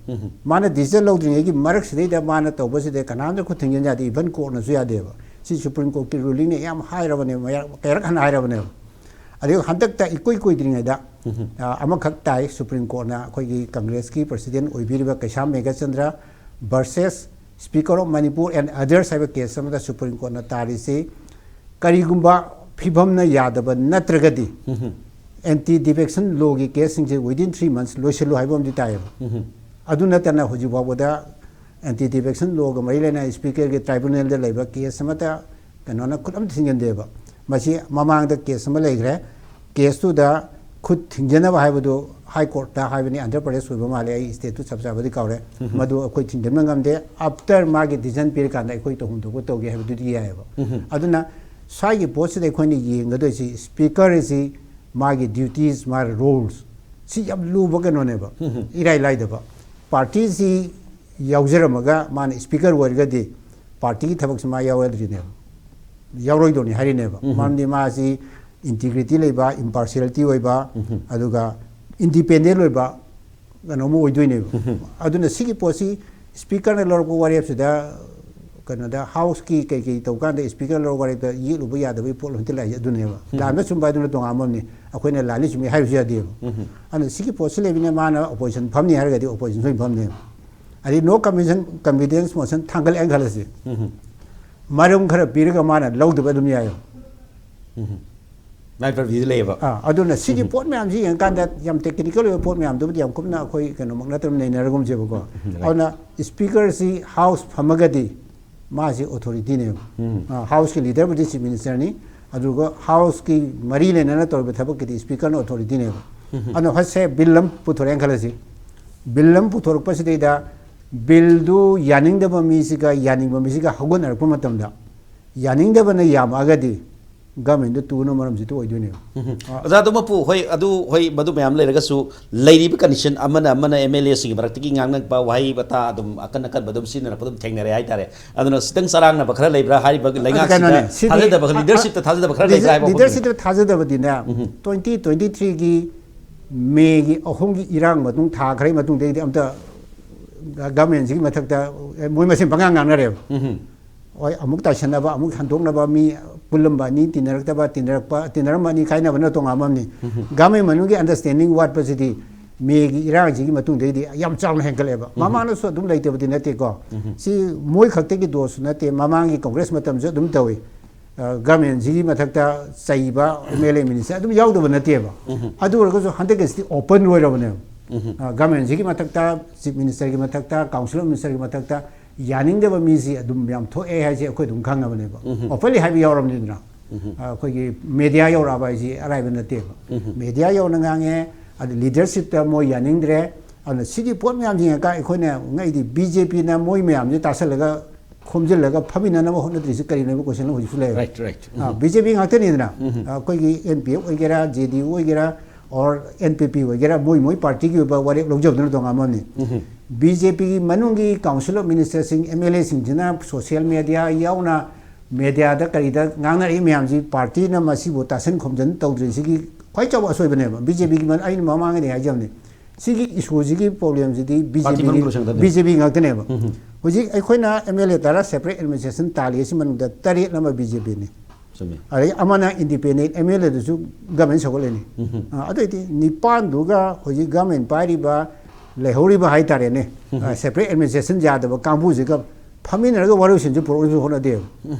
ꯃꯥꯅ ꯗꯤꯁꯤꯖꯟ ꯂꯧꯗ꯭ꯔꯤꯉꯩꯒꯤ ꯃꯔꯛꯁꯤꯗꯩꯗ ꯃꯥꯅ ꯇꯧꯕꯁꯤꯗ ꯀꯅꯥꯝꯇ ꯈꯨꯠ ꯊꯤꯡꯖꯤꯟ ꯌꯥꯗꯦ, ꯏꯚꯟ ꯀꯣꯔꯠꯅꯁꯨ ꯌꯥꯗꯦꯕ꯫ ꯁꯤ ꯁꯨꯄ꯭ꯔꯤꯝ ꯀꯣꯔꯠꯀꯤ ꯔꯨꯂꯤꯡꯅ ꯌꯥꯝ ꯍꯥꯏꯔꯕꯅꯦꯕ, ꯃꯌꯥꯝ ꯀꯌꯥꯔꯛ ꯍꯟꯅ ꯍꯥꯏꯔꯕꯅꯦꯕ꯫ ꯑꯗꯨꯒ ꯍꯟꯗꯛꯇ ꯏꯀꯨꯏ ꯀꯨꯏꯗ꯭ꯔꯤꯉꯩꯗ, ꯑ, ꯑꯃꯈꯛ ꯇꯥꯏ, ꯁꯨꯄ꯭ꯔꯤꯝ ꯀꯣꯔꯠꯅ ꯑꯩꯈꯣꯏꯒꯤ ꯀꯪꯒ꯭ꯔꯦꯁꯀꯤ ꯄ꯭ꯔꯁꯤꯗꯦꯟ ꯑꯣꯏꯕꯤꯔꯤꯕ Keisham Meghachandra versus Speaker of Manipur and others ꯍꯥꯏꯕ ꯀꯦꯁ ꯑꯃꯗ ꯁꯨꯄ꯭ꯔꯤꯝ ꯀꯣꯔꯠꯅ ꯇꯥꯔꯤꯁꯤ, ꯀꯔꯤꯒꯨꯝꯕ ꯐꯤꯕꯝꯅ ꯌꯥꯗꯕ ꯅꯠꯇ꯭ꯔꯒꯗꯤ ꯑꯦꯟꯇꯤ ꯗꯤꯐꯦꯛꯁꯟ ꯂꯣꯒꯤ ꯀꯦꯁꯁꯤꯡꯁꯦ within three months ꯂꯣꯏꯁꯤꯜꯂꯨ ꯍꯥꯏꯕ ꯑꯃꯗꯤ ꯇꯥꯏꯌꯦꯕ꯫ ꯑꯗꯨ ꯅꯠꯇꯅ ꯍꯧꯖꯤꯛ ꯐꯥꯎꯕꯗ ꯑꯦꯟꯇꯤ ꯗꯤꯐꯦꯛꯁꯟ ꯂꯣꯒ ꯃꯔꯤ ꯂꯩꯅꯅ ꯁ꯭ꯄꯤꯀꯔꯒꯤ ꯇ꯭ꯔꯥꯏꯕꯨꯅꯦꯜꯗ ꯂꯩꯕ ꯀꯦꯁ ꯑꯃꯠꯇ ꯀꯩꯅꯣꯅ ꯈꯨꯠ ꯑꯝꯇ ꯊꯤꯡꯖꯤꯟꯗꯦꯕ꯫ ꯃꯁꯤ ꯃꯃꯥꯡꯗ ꯀꯦꯁ ꯑꯃ ꯂꯩꯈ꯭ꯔꯦ, ꯀꯦꯁꯇꯨꯗ ꯈꯨꯠ ꯊꯤꯡꯖꯅꯕ ꯍꯥꯏꯕꯗꯨ ꯍꯥꯏ ꯀꯣꯔꯠꯇ ꯍꯥꯏꯕꯅꯤ, ꯑꯟꯙ꯭ꯔ ꯄ꯭ꯔꯗꯦꯁ ꯑꯣꯏꯕ ꯃꯥꯜꯂꯦ, ꯑꯩ ꯁ꯭ꯇꯦꯠꯇꯨ ꯆꯞ ꯆꯥꯕꯗꯤ ꯀꯥꯎꯔꯦ꯫ ꯃꯗꯨ ꯑꯩꯈꯣꯏ ꯊꯤꯡꯖꯤꯟꯕ ꯉꯝꯗꯦ꯫ ꯑꯥꯐꯇꯔ ꯃꯥꯒꯤ ꯗꯤꯁꯤꯖꯟ ꯄꯤꯔꯀꯥꯟꯗ ꯑꯩꯈꯣꯏ ꯇꯧꯐꯝ ꯊꯣꯛꯄ ꯇꯧꯒꯦ ꯍꯥꯏꯕꯗꯨꯗꯤ ꯌꯥꯏꯑꯕ꯫ ꯑꯗꯨꯅ ꯁ꯭ꯋꯥꯏꯒꯤ ꯄꯣꯠꯁꯤꯗ ꯑꯩꯈꯣꯏꯅ ꯌꯦꯡꯒꯗꯣꯏꯁꯤ ꯁ꯭ꯄꯤꯀꯔ ꯑꯁꯤ ꯃꯥꯒꯤ ꯗ꯭ꯌꯨꯇꯤꯁ, ꯃꯥꯒꯤ ꯔꯣꯜꯁ, ꯁꯤ ꯌꯥꯝ ꯂꯨꯕ ꯀꯩꯅꯣꯅꯦꯕ, ꯏꯔꯥꯏ ꯂꯥꯏꯗꯕ꯫ ꯄꯥꯔꯇꯤꯁꯤ ꯌꯥꯎꯖꯔꯝꯃꯒ ꯃꯥꯅ ꯁ꯭ꯄꯤꯀꯔ ꯑꯣꯏꯔꯒꯗꯤ ꯄꯥꯔꯇꯤꯒꯤ ꯊꯕꯛꯁꯤ ꯃꯥ ꯌꯥꯎꯔꯗ꯭ꯔꯤꯅꯦꯕ, ꯌꯥꯎꯔꯣꯏꯗꯧꯅꯤ ꯍꯥꯏꯔꯤꯅꯦꯕ꯫ ꯃꯔꯝꯗꯤ ꯃꯥꯁꯤ ꯏꯟꯇꯤꯒ꯭ꯔꯤꯇꯤ ꯂꯩꯕ, ꯏꯝꯄꯥꯔꯁꯤꯌꯦꯂꯤꯇꯤ ꯑꯣꯏꯕ, ꯑꯗꯨꯒ ꯏꯟꯗꯤꯄꯦꯟꯗꯦꯟ ꯑꯣꯏꯕ ꯀꯩꯅꯣꯝꯃ ꯑꯣꯏꯗꯣꯏꯅꯦꯕ꯫ ꯑꯗꯨꯅ ꯁꯤꯒꯤ ꯄꯣꯠꯁꯤ ꯁ꯭ꯄꯤꯀꯔꯅ ꯂꯧꯔꯛꯄ ꯋꯥꯔꯦꯞꯁꯤꯗ ꯀꯩꯅꯣꯗ ꯍꯥꯎꯁꯀꯤ ꯀꯩ ꯀꯩ ꯇꯧ ꯀꯥꯟꯗ ꯁ꯭ꯄꯤꯀꯔ ꯂꯧꯔꯛꯄ ꯋꯥꯔꯦꯞꯇ ꯌꯦꯠꯂꯨꯕ ꯌꯥꯗꯕꯒꯤ ꯄꯣꯠ ꯍꯧꯖꯤꯛꯇ ꯂꯥꯛꯏꯁꯦ ꯑꯗꯨꯅꯦꯕ꯫ ꯂꯥꯟꯕ ꯆꯨꯝꯕ ꯍꯥꯏꯗꯨꯅ ꯇꯣꯉꯥꯟꯕ ꯑꯃꯅꯤ, ꯑꯩꯈꯣꯏꯅ ꯂꯥꯜꯂꯤ ꯆꯨꯝꯃꯤ ꯍꯥꯏꯕꯁꯨ ꯌꯥꯗꯦꯕ꯫ ꯑꯗꯨꯅ ꯁꯤꯒꯤ ꯄꯣꯠꯁꯤ ꯂꯩꯕꯅꯤꯅ ꯃꯥꯅ ꯑꯣꯄꯣꯖꯤꯁꯟ ꯐꯝꯅꯤ ꯍꯥꯏꯔꯒꯗꯤ ꯑꯣꯄꯣꯖꯤꯁꯟ ꯁꯣꯏꯅ ꯐꯝꯅꯦꯕ꯫ ꯑꯗꯩ ꯅꯣ ꯀꯟꯐꯤꯗꯦꯟꯁ, ꯀꯟꯐꯤꯗꯦꯟꯁ ꯃꯣꯁꯟ ꯊꯥꯡꯒꯠꯂꯛꯑꯦꯅ ꯈꯜꯂꯁꯤ, ꯃꯔꯝ ꯈꯔ ꯄꯤꯔꯒ ꯃꯥꯅ ꯂꯧꯗꯕ ꯑꯗꯨꯝ ꯌꯥꯏꯌꯦꯕ꯫ ꯂꯥꯏ ꯄ꯭ꯔꯕꯤꯗꯤ ꯂꯩꯌꯦꯕ꯫ ꯑꯥ, ꯑꯗꯨꯅ ꯁꯤꯒꯤ ꯄꯣꯠ ꯃꯌꯥꯝꯁꯤ ꯌꯦꯡꯀꯥꯟꯗ ꯌꯥꯝ ꯇꯦꯛꯅꯤꯀꯦꯜ ꯑꯣꯏꯕ ꯄꯣꯠ ꯃꯌꯥꯝꯗꯨꯕꯨꯗꯤ ꯌꯥꯝ ꯀꯨꯞꯅ ꯑꯩꯈꯣꯏ ꯀꯩꯅꯣꯃꯛ ꯅꯠꯇꯅ ꯅꯩꯅꯔꯒꯨꯝꯁꯦꯕꯀꯣ꯫ ꯑꯗꯨꯅ ꯁ꯭ꯄꯤꯀꯔꯁꯤ ꯍꯥꯎꯁ ꯐꯝꯃꯒꯗꯤ ꯃꯥꯁꯤ ꯑꯣꯊꯣꯔꯤꯇꯤꯅꯦꯕ꯫ ꯍꯥꯎꯁꯀꯤ ꯂꯤꯗꯔꯕꯨꯗꯤ ꯆꯤꯐ ꯃꯤꯅꯤꯁꯇꯔꯅꯤ, ꯑꯗꯨꯒ ꯍꯥꯎꯁꯀꯤ ꯃꯔꯤ ꯂꯩꯅꯅ ꯇꯧꯔꯤꯕ ꯊꯕꯛꯀꯤꯗꯤ ꯁ꯭ꯄꯤꯀꯔꯅ ꯑꯣꯊꯣꯔꯤꯇꯤꯅꯦꯕ꯫ ꯑꯗꯣ ꯍꯠꯁꯦ ꯕꯤꯜ ꯑꯃ ꯄꯨꯊꯣꯔꯛꯑꯦꯅ ꯈꯜꯂꯁꯤ꯫ ꯕꯤꯜ ꯑꯃ ꯄꯨꯊꯣꯔꯛꯄꯁꯤꯗꯩꯗ ꯕꯤꯜꯗꯨ ꯌꯥꯅꯤꯡꯗꯕ ꯃꯤꯁꯤꯒ ꯌꯥꯅꯤꯡꯕ ꯃꯤꯁꯤꯒ ꯍꯧꯒꯠꯅꯔꯛꯄ ꯃꯇꯝꯗ, ꯌꯥꯅꯤꯡꯗꯕꯅ ꯌꯥꯝꯃꯛꯑꯒꯗꯤ ꯒꯃꯦꯟꯗꯨ ꯇꯨꯅꯕ ꯃꯔꯝꯁꯤꯗ ꯑꯣꯏꯗꯣꯏꯅꯦꯕ꯫ ꯑꯣꯖꯥ, ꯑꯗꯨꯃꯛꯄꯨ ꯍꯣꯏ, ꯑꯗꯨ ꯍꯣꯏ, ꯃꯗꯨ ꯃꯌꯥꯝ ꯂꯩꯔꯒꯁꯨ ꯂꯩꯔꯤꯕ ꯀꯟꯗꯤꯁꯟ ꯑꯃꯅ ꯑꯃꯅ ꯑꯦꯝ ꯑꯦꯜ ꯑꯦꯁꯤꯡꯒꯤ ꯃꯔꯛꯇꯒꯤ ꯉꯥꯡꯅꯔꯛꯄ ꯋꯥꯍꯩ ꯋꯥꯇꯥ ꯑꯗꯨꯝ ꯑꯀꯟ ꯑꯀꯟꯕ ꯑꯗꯨꯝ ꯁꯤꯖꯤꯟꯅꯔꯛꯄ ꯑꯗꯨꯝ ꯊꯦꯡꯅꯔꯦ ꯍꯥꯏꯇꯥꯔꯦ꯫ ꯑꯗꯨꯅ ꯈꯤꯇꯪ ꯆꯔꯥꯡꯅꯕ ꯈꯔ ꯂꯩꯕ꯭ꯔꯥ ꯍꯥꯏꯔꯤꯕ ꯂꯩꯉꯥꯛꯁꯤꯗ? ꯀꯩꯅꯣꯅꯦ, ꯁꯤꯗꯤ ꯊꯥꯖꯗꯕ, ꯂꯤꯗꯔꯁꯤꯞꯇ ꯊꯥꯖꯗꯕ ꯈꯔ ꯂꯩꯕ꯭ꯔꯥ ꯍꯥꯏꯕ ꯋꯥꯐꯝꯗꯨꯅꯤ꯫ ꯂꯤꯗꯔꯁꯤꯞꯇ ꯊꯥꯖꯗꯕꯗꯤꯅꯦ, ꯇ꯭ꯋꯦꯟꯇꯤ ꯇ꯭ꯋꯦꯟꯇꯤ ꯊ꯭ꯔꯤꯒꯤ ꯃꯦꯒꯤ ꯑꯍꯨꯝꯒꯤ ꯏꯔꯥꯡ ꯃꯇꯨꯡ, ꯊꯥ ꯈꯔꯒꯤ ꯃꯇꯨꯡꯗꯒꯤꯗꯤ ꯑꯝꯇ ꯒꯃꯦꯟꯁꯤꯒꯤ ꯃꯊꯛꯇ ꯃꯣꯏ ꯃꯁꯦꯟ ꯄꯉꯥꯡ ꯉꯥꯡꯅꯔꯦꯕ꯫ ꯍꯣꯏ, ꯑꯃꯨꯛ ꯇꯥꯏꯁꯟꯅꯕ, ꯑꯃꯨꯛ ꯍꯟꯗꯣꯛꯅꯕ, ꯃꯤ ꯄꯨꯜꯂꯝꯕ ꯑꯅꯤ ꯇꯤꯟꯅꯔꯛꯇꯕ, ꯇꯤꯟꯅꯔꯛꯄ, ꯇꯤꯟꯅꯔꯝꯕ ꯑꯅꯤ ꯀꯥꯏꯅꯕꯅ ꯇꯣꯉꯥꯟꯕ ꯑꯃꯅꯤ꯫ ꯒꯃꯦꯟ ꯃꯅꯨꯡꯒꯤ ꯑꯟꯗꯔꯁ꯭ꯇꯦꯟꯗꯤꯡ ꯋꯥꯠꯄꯁꯤꯗꯤ ꯃꯦꯒꯤ ꯏꯔꯥꯡꯁꯤꯒꯤ ꯃꯇꯨꯡꯗꯒꯤꯗꯤ ꯌꯥꯝ ꯆꯥꯎꯅ ꯍꯦꯟꯒꯠꯂꯛꯑꯦꯕ꯫ ꯃꯃꯥꯡꯗꯁꯨ ꯑꯗꯨꯝ ꯂꯩꯇꯕꯗꯤ ꯅꯠꯇꯦꯀꯣ꯫ ꯁꯤ ꯃꯣꯏ ꯈꯛꯇꯒꯤ ꯗꯣꯁꯁꯨ ꯅꯠꯇꯦ, ꯃꯃꯥꯡꯒꯤ ꯀꯣꯡꯒ꯭ꯔꯦꯁ ꯃꯇꯝꯁꯨ ꯑꯗꯨꯝ ꯇꯧꯏ꯫ ꯑ, ꯒꯃꯦꯟꯁꯤꯒꯤ ꯃꯊꯛꯇ ꯆꯩꯕ ꯑꯦꯝ ꯑꯦꯜ ꯑꯦ ꯃꯤꯅꯤꯁꯇꯔ ꯑꯗꯨꯝ ꯌꯥꯎꯗꯕ ꯅꯠꯇꯦꯕ꯫ ꯑꯗꯨ ꯑꯣꯏꯔꯒꯁꯨ ꯍꯟꯗꯛꯀꯤꯁꯤꯗꯤ ꯑꯣꯄꯟ ꯑꯣꯏꯔꯕꯅꯦꯕ꯫ ꯑ, ꯒꯃꯦꯟꯁꯤꯒꯤ ꯃꯊꯛꯇ, ꯆꯤꯐ ꯃꯤꯅꯤꯁꯇꯔꯒꯤ ꯃꯊꯛꯇ, ꯀꯥꯎꯟꯁꯤꯜ ꯑꯣꯐ ꯃꯤꯅꯤꯁꯇꯔꯒꯤ ꯃꯊꯛꯇ ꯌꯥꯅꯤꯡꯗꯕ ꯃꯤꯁꯤ ꯑꯗꯨꯝ ꯌꯥꯝ ꯊꯣꯛꯑꯦ ꯍꯥꯏꯁꯦ ꯑꯩꯈꯣꯏ ꯑꯗꯨꯝ ꯈꯪꯉꯕꯅꯦꯕ꯫ ꯑꯣꯄꯟꯂꯤ ꯍꯥꯏꯕ ꯌꯥꯎꯔꯕꯅꯤꯗꯅ꯫ ꯑ, ꯑꯩꯈꯣꯏꯒꯤ ꯃꯦꯗꯤꯌꯥ ꯌꯧꯔꯛꯑꯕ ꯍꯥꯏꯁꯤ ꯑꯔꯥꯏꯕ ꯅꯠꯇꯦꯕ꯫ ꯃꯦꯗꯤꯌꯥ ꯌꯧꯅ ꯉꯥꯡꯉꯦ, ꯑꯗꯨ ꯂꯤꯗꯔꯁꯤꯞꯇ ꯃꯣꯏ ꯌꯥꯅꯤꯡꯗ꯭ꯔꯦ꯫ ꯑꯗꯨꯅ ꯁꯤꯒꯤ ꯄꯣꯠ ꯃꯌꯥꯝꯁꯤ ꯌꯦꯡꯉꯀꯥꯟ ꯑꯩꯈꯣꯏꯅ ꯉꯛꯏꯗꯤ ꯕꯤ ꯖꯦ ꯄꯤꯅ ꯃꯣꯏ ꯃꯌꯥꯝꯁꯦ ꯇꯥꯁꯜꯂꯒ ꯈꯣꯝꯖꯤꯜꯂꯒ ꯐꯝꯃꯤꯟꯅꯅꯕ ꯍꯣꯠꯅꯗ꯭ꯔꯤꯁꯤ ꯀꯔꯤꯅꯣ ꯍꯥꯏꯕ ꯀꯣꯏꯁꯟ ꯍꯧꯖꯤꯛꯁꯨ ꯂꯩꯔꯦ꯫ Right, right. B J P ꯉꯥꯛꯇꯅꯤꯗꯅ꯫ ꯑꯩꯈꯣꯏꯒꯤ ꯑꯦꯟ ꯄꯤ ꯑꯦꯐ ꯑꯣꯏꯒꯦꯔꯥ, ꯖꯦ ꯗꯤ ꯌꯨ ꯑꯣꯏꯒꯦꯔꯥ, ꯑꯣꯔ ꯑꯦꯟ ꯄꯤ ꯄꯤ ꯑꯣꯏꯒꯦꯔꯥ, ꯃꯣꯏ ꯃꯣꯏ ꯄꯥꯔꯇꯤꯒꯤ ꯑꯣꯏꯕ ꯋꯥꯔꯦꯞ ꯂꯧꯖꯕꯗꯨꯅ ꯇꯣꯉꯥꯟꯕ ꯑꯃꯅꯤ꯫ ꯕꯤ ꯖꯦ ꯄꯤꯒꯤ ꯃꯅꯨꯡꯒꯤ ꯀꯥꯎꯟꯁꯤꯜ ꯑꯣꯐ ꯃꯤꯅꯤꯁꯇꯔꯁꯤꯡ, ꯑꯦꯝ ꯑꯦꯜ ꯑꯦꯁꯤꯡꯁꯤꯅ ꯁꯣꯁꯤꯌꯦꯜ ꯃꯦꯗꯤꯌꯥ ꯌꯥꯎꯅ ꯃꯦꯗꯤꯌꯥꯗ ꯀꯔꯤꯗ ꯉꯥꯡꯅꯔꯛꯏ ꯃꯌꯥꯝꯁꯤ ꯄꯥꯔꯇꯤꯅ ꯃꯁꯤꯕꯨ ꯇꯥꯁꯤꯟ ꯈꯣꯝꯖꯤꯟ ꯇꯧꯗ꯭ꯔꯤꯁꯤꯒꯤ ꯈ꯭ꯋꯥꯏ ꯆꯥꯎꯕ ꯑꯁꯣꯏꯕꯅꯦꯕ꯫ ꯕꯤ ꯖꯦ ꯄꯤꯒꯤ, ꯑꯩꯅ ꯃꯃꯥꯡꯉꯩꯗ ꯍꯥꯏꯖꯕꯅꯤ, ꯁꯤꯒꯤ ꯏꯁꯨꯁꯤꯒꯤ ꯄ꯭ꯔꯣꯕ꯭ꯂꯦꯝꯁꯤꯗꯤ ꯕꯤ ꯖꯦ ꯄꯤꯒꯤ, ꯕꯤ ꯖꯦ ꯄꯤ ꯉꯥꯛꯇꯅꯦꯕ꯫ ꯍꯧꯖꯤꯛ ꯑꯩꯈꯣꯏꯅ ꯑꯦꯝ ꯑꯦꯜ ꯑꯦ ꯇꯔꯥ ꯁꯦꯄꯔꯦꯠ ꯑꯦꯗꯃꯤꯅꯤꯁꯇ꯭ꯔꯦꯁꯟ ꯇꯥꯜꯂꯤ, ꯑꯁꯤ ꯃꯅꯨꯡꯗ ꯇꯔꯦꯠ ꯑꯃ ꯕꯤ ꯖꯦ ꯄꯤꯅꯤ꯫ ꯑꯗꯩ ꯑꯃꯅ ꯏꯟꯗꯤꯄꯦꯟꯗꯦꯟ ꯑꯦꯝ ꯑꯦꯜ ꯑꯦꯗꯨꯁꯨ ꯒꯃꯦꯟ ꯁꯧꯒꯠꯂꯅꯤ꯫ ꯑ, ꯑꯗꯨꯑꯣꯏꯗꯤ ꯅꯤꯄꯥꯟꯗꯨꯒ ꯍꯧꯖꯤꯛ ꯒꯃꯦꯟ ꯄꯥꯏꯔꯤꯕ ꯂꯩꯍꯧꯔꯤꯕ ꯍꯥꯏꯇꯥꯔꯦꯅꯦ, ꯁꯦꯄꯔꯦꯠ ꯑꯦꯗꯃꯤꯅꯤꯁꯇ꯭ꯔꯦꯁꯟ ꯌꯥꯗꯕ ꯀꯥꯡꯕꯨꯁꯤꯒ ꯐꯝꯃꯤꯟꯅꯔꯒ ꯋꯥꯔꯣꯏꯁꯤꯟꯁꯨ ꯄꯨꯔꯛꯅꯕꯁꯨ ꯍꯣꯠꯅꯗꯦꯕ꯫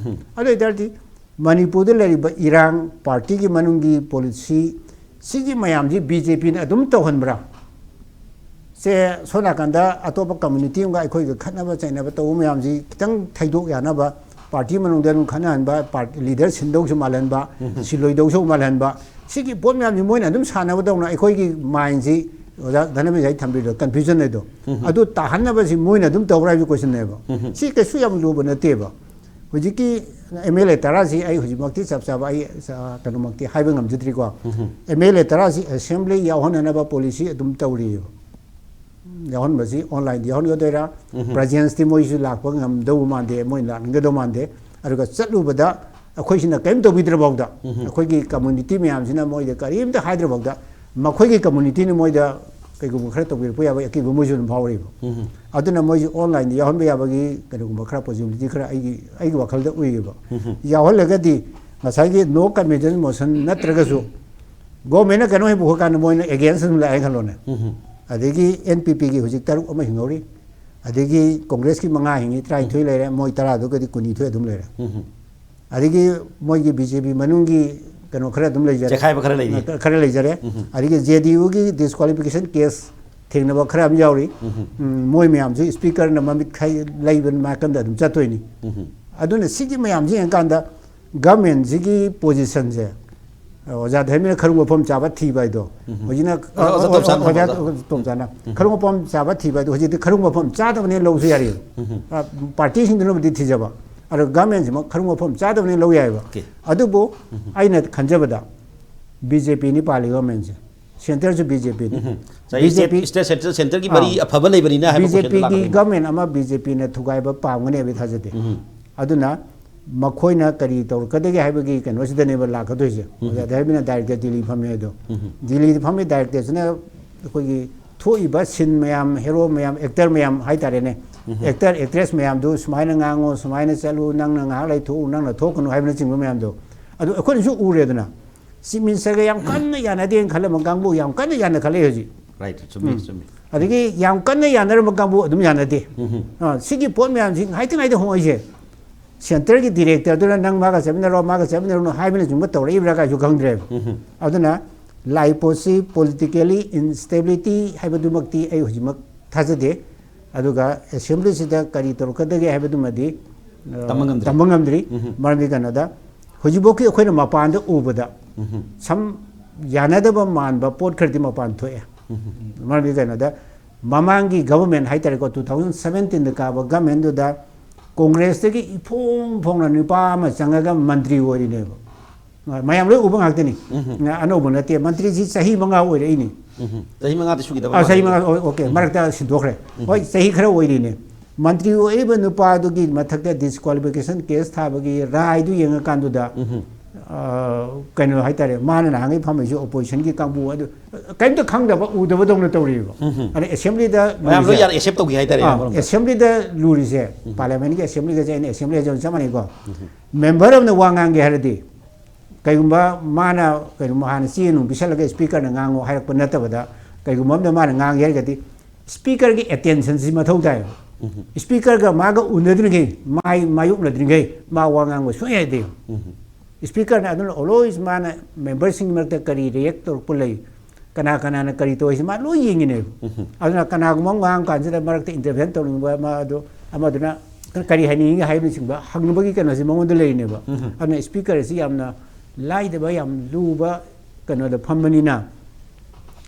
ꯑꯗꯨ ꯑꯣꯏꯇꯥꯔꯗꯤ ꯃꯅꯤꯄꯨꯔꯗ ꯂꯩꯔꯤꯕ ꯏꯔꯥꯡ, ꯄꯥꯔꯇꯤꯒꯤ ꯃꯅꯨꯡꯒꯤ ꯄꯣꯂꯤꯁꯤ, ꯁꯤꯒꯤ ꯃꯌꯥꯝꯁꯤ ꯕꯤ ꯖꯦ ꯄꯤꯅ ꯑꯗꯨꯝ ꯇꯧꯍꯟꯕ꯭ꯔꯥ? ꯁꯦ ꯁꯣꯝ ꯅꯥꯀꯟꯗ ꯑꯇꯣꯞꯄ ꯀꯝꯃ꯭ꯌꯨꯅꯤꯇꯤ ꯑꯃꯒ ꯑꯩꯈꯣꯏꯒ ꯈꯠꯅꯕ ꯆꯩꯅꯕ ꯇꯧꯕ ꯃꯌꯥꯝꯁꯤ ꯈꯤꯇꯪ ꯊꯩꯗꯣꯛ ꯌꯥꯅꯕ, ꯄꯥꯔꯇꯤ ꯃꯅꯨꯡꯗ ꯑꯗꯨꯝ ꯈꯠꯅꯍꯟꯕ, ꯄꯥꯔ-, ꯂꯤꯗꯔ ꯁꯤꯟꯗꯧꯁꯨ ꯃꯥꯜꯍꯟꯕ, ꯁꯤꯜꯂꯣꯏꯗꯧꯁꯨ ꯃꯥꯜꯍꯟꯕ, ꯁꯤꯒꯤ ꯄꯣꯠ ꯃꯌꯥꯝꯁꯤ ꯃꯣꯏꯅ ꯑꯗꯨꯝ ꯁꯥꯟꯅꯕꯗꯧꯅ ꯑꯩꯈꯣꯏꯒꯤ ꯃꯥꯏꯟꯁꯤ, ꯑꯣꯖꯥ ꯙꯅꯕꯤꯔ ꯉꯁꯥꯏ ꯊꯝꯕꯤꯔꯤꯗꯣ, ꯀꯟꯐ꯭ꯌꯨꯖꯟ ꯍꯥꯏꯗꯣ, ꯑꯗꯨ ꯇꯥꯍꯟꯅꯕꯁꯤ ꯃꯣꯏꯅ ꯑꯗꯨꯝ ꯇꯧꯕ꯭ꯔꯥ ꯍꯥꯏꯕ ꯀꯣꯏꯁꯟꯅꯦꯕ꯫ ꯁꯤ ꯀꯩꯁꯨ ꯌꯥꯝ ꯂꯨꯕ ꯅꯠꯇꯦꯕ꯫ ꯍꯧꯖꯤꯛꯀꯤ ꯑꯦꯝ ꯑꯦꯜ ꯑꯦ ꯇꯔꯥꯁꯤ ꯑꯩ ꯍꯧꯖꯤꯛꯃꯛꯇꯤ ꯆꯞ ꯆꯥꯕ ꯑꯩ, ꯑ, ꯀꯩꯅꯣꯃꯛꯇꯤ ꯍꯥꯏꯕ ꯉꯝꯖꯗ꯭ꯔꯤꯀꯣ꯫ ꯑꯦꯝ ꯑꯦꯜ ꯑꯦ ꯇꯔꯥꯁꯤ ꯑꯦꯁꯦꯝꯕ꯭ꯂꯤ ꯌꯥꯎꯍꯟꯅꯅꯕ ꯄꯣꯂꯤꯁꯤ ꯑꯗꯨꯝ ꯇꯧꯔꯤꯑꯕ꯫ ꯌꯥꯎꯍꯟꯕꯁꯤ ꯑꯣꯟꯂꯥꯏꯟꯗ ꯌꯥꯎꯍꯟꯒꯗꯣꯏꯔꯥ? ꯄ꯭ꯔꯖꯦꯟꯁꯇꯤ ꯃꯣꯏꯁꯨ ꯂꯥꯛꯄ ꯉꯝꯗꯧꯕ ꯃꯥꯟꯗꯦ, ꯃꯣꯏ ꯂꯥꯛꯅꯤꯡꯒꯗꯧ ꯃꯥꯟꯗꯦ꯫ ꯑꯗꯨꯒ ꯆꯠꯂꯨꯕꯗ ꯑꯩꯈꯣꯏꯁꯤꯅ ꯀꯔꯤꯝ ꯇꯧꯕꯤꯗ꯭ꯔꯐꯥꯎꯗ, ꯑꯩꯈꯣꯏꯒꯤ ꯀꯝꯃ꯭ꯌꯨꯅꯤꯇꯤ ꯃꯌꯥꯝꯁꯤꯅ ꯃꯣꯏꯗ ꯀꯔꯤꯝꯇ ꯍꯥꯏꯗ꯭ꯔꯐꯥꯎꯗ, ꯃꯈꯣꯏꯒꯤ ꯀꯝꯃ꯭ꯌꯨꯅꯤꯇꯤꯅ ꯃꯣꯏꯗ ꯀꯩꯒꯨꯝꯕ ꯈꯔ ꯇꯧꯕꯤꯔꯛꯄ ꯌꯥꯕꯒꯤ ꯑꯀꯤꯕ ꯃꯣꯏꯁꯨ ꯑꯗꯨꯝ ꯐꯥꯎꯔꯤꯕ꯫ ꯑꯗꯨꯅ ꯃꯣꯏꯁꯨ ꯑꯣꯟꯂꯥꯏꯟꯗ ꯌꯥꯎꯍꯟꯕ ꯌꯥꯕꯒꯤ ꯀꯩꯅꯣꯒꯨꯝꯕ ꯈꯔ ꯄꯣꯁꯤꯕꯤꯂꯤꯇꯤ ꯈꯔ ꯑꯩꯒꯤ, ꯑꯩꯒꯤ ꯋꯥꯈꯜꯗ ꯎꯏꯌꯦꯕ꯫ ꯌꯥꯎꯍꯜꯂꯒꯗꯤ ꯉꯁꯥꯏꯒꯤ ꯅꯣ ꯀꯟꯐꯤꯗꯦꯟꯁ ꯃꯣꯁꯟ ꯅꯠꯇ꯭ꯔꯒꯁꯨ ꯒꯣꯔꯃꯦꯟꯅ ꯀꯩꯅꯣ ꯍꯦꯛ ꯄꯨꯊꯣꯛꯄ ꯀꯥꯟꯗ ꯃꯣꯏꯅ ꯑꯦꯒꯦꯟꯁ ꯑꯗꯨꯝ ꯂꯥꯛꯑꯦ ꯈꯜꯂꯣꯅꯦ꯫ ꯑꯗꯒꯤ ꯑꯦꯟ ꯄꯤ ꯄꯤꯒꯤ ꯍꯧꯖꯤꯛ ꯇꯔꯨꯛ ꯑꯃ ꯍꯤꯡꯍꯧꯔꯤ, ꯑꯗꯒꯤ ꯀꯣꯡꯒ꯭ꯔꯦꯁꯀꯤ ꯃꯉꯥ ꯍꯤꯡꯉꯤ, ꯇꯔꯥꯅꯤꯊꯣꯏ ꯂꯩꯔꯦ, ꯃꯣꯏ ꯇꯔꯥꯗꯨꯒꯗꯤ ꯀꯨꯟꯅꯤꯊꯣꯏ ꯑꯗꯨꯝ ꯂꯩꯔꯦ꯫ ꯑꯗꯒꯤ ꯃꯣꯏꯒꯤ ꯕꯤ ꯖꯦ ꯄꯤ ꯃꯅꯨꯡꯒꯤ ꯀꯩꯅꯣ ꯈꯔ ꯑꯗꯨꯝ ꯂꯩꯖꯔꯦ꯫ ꯆꯦꯈꯥꯏꯕ ꯈꯔ ꯂꯩꯔꯤ꯫ ꯈꯔ ꯂꯩꯖꯔꯦ꯫ ꯑꯗꯒꯤ ꯖꯦ ꯗꯤ ꯌꯨꯒꯤ ꯗꯤꯁꯀ꯭ꯋꯥꯂꯤꯐꯤꯀꯦꯁꯟ ꯀꯦꯁ ꯊꯦꯡꯅꯕ ꯈꯔ ꯑꯃ ꯌꯥꯎꯔꯤ꯫ ꯎꯝ, ꯃꯣꯏ ꯃꯌꯥꯝꯁꯨ ꯁ꯭ꯄꯤꯀꯔꯅ ꯃꯃꯤꯠ ꯈꯥꯏ-, ꯂꯩꯕ ꯅꯥꯀꯟꯗ ꯑꯗꯨꯝ ꯆꯠꯇꯣꯏꯅꯤ꯫ ꯑꯗꯨꯅ ꯁꯤꯒꯤ ꯃꯌꯥꯝꯁꯤ ꯌꯦꯡꯀꯥꯟꯗ ꯒꯃꯦꯟꯁꯤꯒꯤ ꯄꯣꯖꯤꯁꯟꯁꯦ, ꯑꯣꯖꯥ ꯙꯔꯃꯦꯅ ꯈꯔꯨꯡ ꯃꯐꯝ ꯆꯥꯕ ꯊꯤꯕ ꯍꯥꯏꯗꯣ, ꯍꯧꯖꯤꯛꯅ, ꯑꯣꯖꯥ, ꯑꯣꯖꯥ ꯇꯣꯝꯆꯥꯅ, ꯑꯣꯖꯥ ꯑꯣꯖꯥ ꯇꯣꯝꯆꯥꯅ ꯈꯔꯨꯡ ꯃꯐꯝ ꯆꯥꯕ ꯊꯤꯕ ꯍꯥꯏꯗꯣ ꯍꯧꯖꯤꯛꯇꯤ ꯈꯔꯨꯡ ꯃꯐꯝ ꯆꯥꯗꯕꯅꯦ ꯂꯧꯁꯨ ꯌꯥꯔꯤ꯫ ꯑ, ꯄꯥꯔꯇꯤꯁꯤꯡꯗꯨꯅꯕꯨꯗꯤ ꯊꯤꯖꯕ, ꯑꯗꯣ ꯒꯃꯦꯟꯁꯤꯃꯛ ꯈꯔꯨꯡ ꯃꯐꯝ ꯆꯥꯗꯕꯅꯦ ꯂꯧ ꯌꯥꯏꯑꯕ꯫ ꯑꯣꯀꯦ꯫ ꯑꯗꯨꯕꯨ ꯑꯩꯅ ꯈꯟꯖꯕꯗ ꯕꯤ ꯖꯦ ꯄꯤꯅꯤ ꯄꯥꯜꯂꯤ ꯒꯃꯦꯟꯁꯦ, ꯁꯦꯟꯇꯔꯁꯨ ꯕꯤ ꯖꯦ ꯄꯤꯅꯤ꯫ ꯉꯁꯥꯏꯒꯤ ꯕꯤ ꯖꯦ ꯄꯤ, ꯁ꯭ꯇꯦꯠ, ꯁ꯭ꯇꯦꯠ ꯁꯦꯟꯇꯔ, ꯁꯦꯟꯇꯔꯒꯤ ꯃꯔꯤ ꯑꯥ꯫ ꯑꯐꯕ ꯂꯩꯕꯅꯤꯅ ꯍꯥꯏꯕ ꯕꯤ ꯖꯦ ꯄꯤꯒꯤ ꯀꯣꯏꯁꯟꯗꯣ ꯂꯥꯛꯀꯗꯣꯏꯅꯤ꯫ ꯒꯃꯦꯟ ꯑꯃ ꯕꯤ ꯖꯦ ꯄꯤꯅ ꯊꯨꯒꯥꯏꯕ ꯄꯥꯝꯒꯅꯤ ꯍꯥꯏꯕ ꯊꯥꯖꯗꯦ꯫ ꯑꯗꯨꯅ ꯃꯈꯣꯏꯅ ꯀꯔꯤ ꯇꯧꯔꯛꯀꯗꯒꯦ ꯍꯥꯏꯕꯒꯤ ꯀꯩꯅꯣꯁꯤꯗꯅꯦꯕ ꯂꯥꯛꯀꯗꯣꯏꯁꯦ꯫ ꯑꯣꯖꯥ ꯙꯔꯃꯦꯅ ꯗꯥꯏꯔꯦꯛꯇꯔ ꯗꯤꯜꯂꯤ ꯐꯝꯃꯦ ꯍꯥꯏꯗꯣ꯫ ꯗꯤꯜꯂꯤꯗ ꯐꯝꯃꯤ ꯗꯥꯏꯔꯦꯛꯇꯔꯁꯤꯅ ꯑꯩꯈꯣꯏꯒꯤ ꯊꯣꯛꯏꯕ ꯁꯤꯟ ꯃꯌꯥꯝ, ꯍꯦꯔꯣ ꯃꯌꯥꯝ, ꯑꯦꯛꯇꯔ ꯃꯌꯥꯝ ꯍꯥꯏꯇꯥꯔꯦꯅꯦ, ꯑꯦꯛꯇꯔ ꯑꯦꯛꯇ꯭ꯔꯦꯁ ꯃꯌꯥꯝꯗꯨ ꯁꯨꯃꯥꯏꯅ ꯉꯥꯡꯉꯣ, ꯁꯨꯃꯥꯏꯅ ꯆꯠꯂꯨ, ꯅꯪꯅ ꯉꯥꯏꯍꯥꯛ ꯂꯩꯊꯣꯛꯎ, ꯅꯪꯅ ꯊꯣꯛꯀꯅꯨ ꯍꯥꯏꯕꯅꯆꯤꯡꯕ ꯃꯌꯥꯝꯗꯣ, ꯑꯗꯨ ꯑꯩꯈꯣꯏꯅꯁꯨ ꯎꯔꯦꯗꯅ꯫ ꯆꯤꯐ ꯃꯤꯅꯤꯁꯇꯔꯒ ꯌꯥꯝ ꯀꯟꯅ ꯌꯥꯅꯗꯦꯅ ꯈꯜꯂꯝꯕ ꯀꯥꯡꯕꯨ ꯌꯥꯝ ꯀꯟꯅ ꯌꯥꯅꯈꯠꯂꯛꯑꯦ ꯍꯧꯖꯤꯛ꯫ ꯔꯥꯏꯠ, ꯆꯨꯝꯃꯤ, ꯎꯝ꯫ ꯆꯨꯝꯃꯤ꯫ ꯑꯗꯒꯤ ꯌꯥꯝ ꯀꯟꯅ ꯌꯥꯅꯔꯝꯕ ꯀꯥꯡꯕꯨ ꯑꯗꯨꯝ ꯌꯥꯅꯗꯦ꯫ ꯑꯥ, ꯁꯤꯒꯤ ꯄꯣꯠ ꯃꯌꯥꯝꯁꯤ ꯉꯥꯏꯇ ꯉꯥꯏꯇ ꯍꯣꯡꯉꯛꯏꯁꯦ꯫ ꯁꯦꯟꯇꯔꯒꯤ ꯗꯤꯔꯦꯛꯇꯔꯗꯨꯅ ꯅꯪ ꯃꯥꯒ ꯆꯠꯃꯤꯟꯅꯔꯣ, ꯃꯥꯒ ꯆꯠꯃꯤꯟꯅꯔꯨꯅꯨ ꯍꯥꯏꯕꯅꯆꯤꯡꯕ ꯇꯧꯔꯛꯏꯕ꯭ꯔꯥ ꯀꯥꯏꯁꯨ ꯈꯪꯗ꯭ꯔꯦꯕ꯫ ꯑꯗꯨꯅ ꯂꯥꯛꯏ ꯄꯣꯠꯁꯤ politically instability ꯍꯥꯏꯕꯗꯨꯃꯛꯇꯤ ꯑꯩ ꯍꯧꯖꯤꯛꯃꯛ ꯊꯥꯖꯗꯦ꯫ ꯑꯗꯨꯒ assembly ꯁꯤꯗ ꯀꯔꯤ ꯇꯧꯔꯛꯀꯗꯒꯦ ꯍꯥꯏꯕꯗꯨꯃꯗꯤ, ꯑ, ꯇꯝꯕ ꯉꯝꯗ꯭ꯔꯤ꯫ ꯇꯝꯕ ꯉꯝꯗ꯭ꯔꯤ꯫ ꯎꯝꯍꯨꯝ꯫ ꯃꯔꯝꯗꯤ ꯀꯩꯅꯣꯗ, ꯍꯧꯖꯤꯛꯐꯥꯎꯒꯤ ꯑꯩꯈꯣꯏꯅ ꯃꯄꯥꯟꯗ ꯎꯕꯗ ꯎꯝꯍꯨꯝ꯫ ꯁꯝ ꯌꯥꯅꯗꯕ ꯃꯥꯟꯕ ꯄꯣꯠ ꯈꯔꯗꯤ ꯃꯄꯥꯟ ꯊꯣꯛꯑꯦ꯫ ꯎꯝꯍꯨꯝ꯫ ꯃꯔꯝꯗꯤ ꯀꯩꯅꯣꯗ, ꯃꯃꯥꯡꯒꯤ government ꯍꯥꯏꯇꯥꯔꯦꯀꯣ, two thousand seventeen ꯗ ꯀꯥꯕ government ꯗꯨꯗ ꯀꯣꯡꯒ꯭ꯔꯦꯁꯇꯒꯤ ꯏꯐꯣꯡ ꯐꯣꯡꯅ ꯅꯨꯄꯥ ꯑꯃ ꯆꯪꯉꯒ ꯃꯟꯇ꯭ꯔꯤ ꯑꯣꯏꯔꯤꯅꯦꯕ꯫ ꯃꯌꯥꯝ ꯂꯣꯏ ꯎꯕ ꯉꯥꯛꯇꯅꯤ꯫ ꯎꯝꯍꯨꯝ꯫ ꯑꯅꯧꯕ ꯅꯠꯇꯦ, ꯃꯟꯇ꯭ꯔꯤꯁꯤ ꯆꯍꯤ ꯃꯉꯥ ꯑꯣꯏꯔꯛꯏꯅꯤ꯫ ꯎꯝꯍꯨꯝ꯫ ꯆꯍꯤ ꯃꯉꯥꯗꯤ ꯁꯨꯈꯤꯗꯕ ꯑ, ꯆꯍꯤ ꯃꯥꯜꯂꯦ꯫ ꯃꯉꯥ, ꯑꯣ, okay, ꯃꯔꯛꯇ ꯁꯤꯟꯗꯣꯛꯈ꯭ꯔꯦ꯫ ꯍꯣꯏ, ꯆꯍꯤ ꯈꯔ ꯑꯣꯏꯔꯤꯅꯦ꯫ ꯃꯟꯇ꯭ꯔꯤ ꯑꯣꯏꯔꯤꯕ ꯅꯨꯄꯥꯗꯨꯒꯤ ꯃꯊꯛꯇ disqualification case ꯊꯥꯕꯒꯤ ꯔꯥꯏꯗꯨ ꯌꯦꯡꯉꯀꯥꯟꯗꯨꯗ, ꯎꯝꯍꯨꯝ꯫ ꯑ, ꯀꯩꯅꯣ ꯍꯥꯏꯇꯥꯔꯦ, ꯃꯥꯅ ꯅꯍꯥꯟꯒꯩ ꯐꯝꯃꯤꯁꯤ opposition ꯒꯤ ꯀꯥꯡꯕꯨ ꯑꯗꯨ ꯀꯔꯤꯝꯇ ꯈꯪꯗꯕ, ꯎꯗꯕꯗꯧꯅ ꯇꯧꯔꯤꯕ꯫ ꯎꯝꯍꯨꯝ꯫ ꯑꯗ assembly ꯗ ꯃꯌꯥꯝ ꯂꯣꯏ ꯂꯨꯔꯤꯁꯦ, ꯌꯥꯔꯦ, accept ꯇꯧꯈꯤ ꯍꯥꯏꯇꯥꯔꯦ, ꯑꯥ, ꯑꯃꯔꯣꯝꯗ꯫ assembly ꯗ ꯂꯨꯔꯤꯁꯦ, parliament ꯀꯤ assembly ꯒꯁꯦ ꯑꯩꯅ assembly ꯍꯥꯏꯁꯦ ꯆꯞ ꯃꯥꯟꯅꯩꯀꯣ꯫ Member ꯑꯃꯅ ꯋꯥ ꯉꯥꯡꯒꯦ ꯍꯥꯏꯔꯗꯤ, ꯀꯩꯒꯨꯝꯕ ꯃꯥꯅ ꯀꯩꯅꯣ ꯍꯥꯟꯅ ꯆꯦ ꯅꯨꯡ ꯄꯤꯁꯜꯂꯒ speaker ꯅ ꯉꯥꯡꯉꯣ ꯍꯥꯏꯔꯛꯄ ꯅꯠꯇꯕꯗ, ꯀꯩꯒꯨꯝꯕ ꯑꯃꯅ ꯃꯥꯅ ꯉꯥꯡꯒꯦ ꯍꯥꯏꯔꯒꯗꯤ, speaker ꯒꯤ attention ꯁꯤ ꯃꯊꯧ ꯇꯥꯏꯌꯦꯕ꯫ Speaker ꯒ ꯃꯥꯒ ꯎꯅꯗ꯭ꯔꯤꯉꯩ, ꯃꯥꯏ ꯃꯥꯌꯣꯛꯅꯗ꯭ꯔꯤꯉꯩ, ꯃꯥ ꯋꯥ ꯉꯥꯡꯕ ꯁꯨꯡꯌꯥ ꯌꯥꯗꯦ꯫ Speaker ꯅ ꯑꯗꯨꯅ always ꯃꯥꯅ member ꯁꯤꯡꯒꯤ ꯃꯔꯛꯇ ꯀꯔꯤ react ꯇꯧꯔꯛꯄ ꯂꯩ, ꯀꯅꯥ ꯀꯅꯥꯅ ꯀꯔꯤ ꯇꯧꯔꯤꯁꯦ ꯃꯥ ꯂꯣꯏ ꯌꯦꯡꯉꯤꯅꯦꯕ꯫ ꯑꯗꯨꯅ ꯀꯅꯥꯒꯨꯝꯕ ꯑꯃ ꯉꯥꯡ ꯀꯥꯟꯁꯤꯗ ꯃꯔꯛꯇ intervene ꯇꯧꯅꯤꯡꯕ ꯑꯃ, ꯑꯗꯨ ꯑꯃꯗꯨꯅ ꯀꯔꯤ ꯍꯥꯏꯅꯤꯡꯉꯤ ꯍꯥꯏꯕꯅꯆꯤꯡꯕ ꯍꯪꯅꯕꯒꯤ ꯀꯩꯅꯣꯁꯤ ꯃꯉꯣꯟꯗ ꯂꯩꯔꯤꯅꯦꯕ꯫ ꯑꯗꯨꯅ speaker ꯑꯁꯤ ꯌꯥꯝꯅ ꯂꯥꯏꯗꯕ, ꯌꯥꯝ ꯂꯨꯕ ꯀꯩꯅꯣꯗ ꯐꯝꯕꯅꯤꯅ,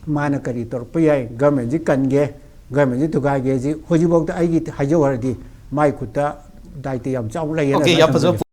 ꯃꯥꯅ ꯀꯔꯤ ꯇꯧꯔꯛꯄ ꯌꯥꯏ, government ꯁꯤ ꯀꯟꯒꯦ, government ꯁꯤ ꯊꯨꯒꯥꯏꯒꯦ, ꯁꯤ ꯍꯧꯖꯤꯛꯐꯥꯎꯗ ꯑꯩꯒꯤ ꯍꯥꯏꯖꯧ ꯍꯥꯏꯔꯗꯤ ꯃꯥꯏ ꯈꯨꯠꯇ ꯗꯥꯏꯇ ꯌꯥꯝ ꯆꯥꯎꯅ ꯂꯩꯌꯦꯅ Okay, ꯑꯗꯨꯃꯥꯏꯅ ꯌꯥꯝ ꯐꯖꯕ ꯊꯝꯖꯒꯦ꯫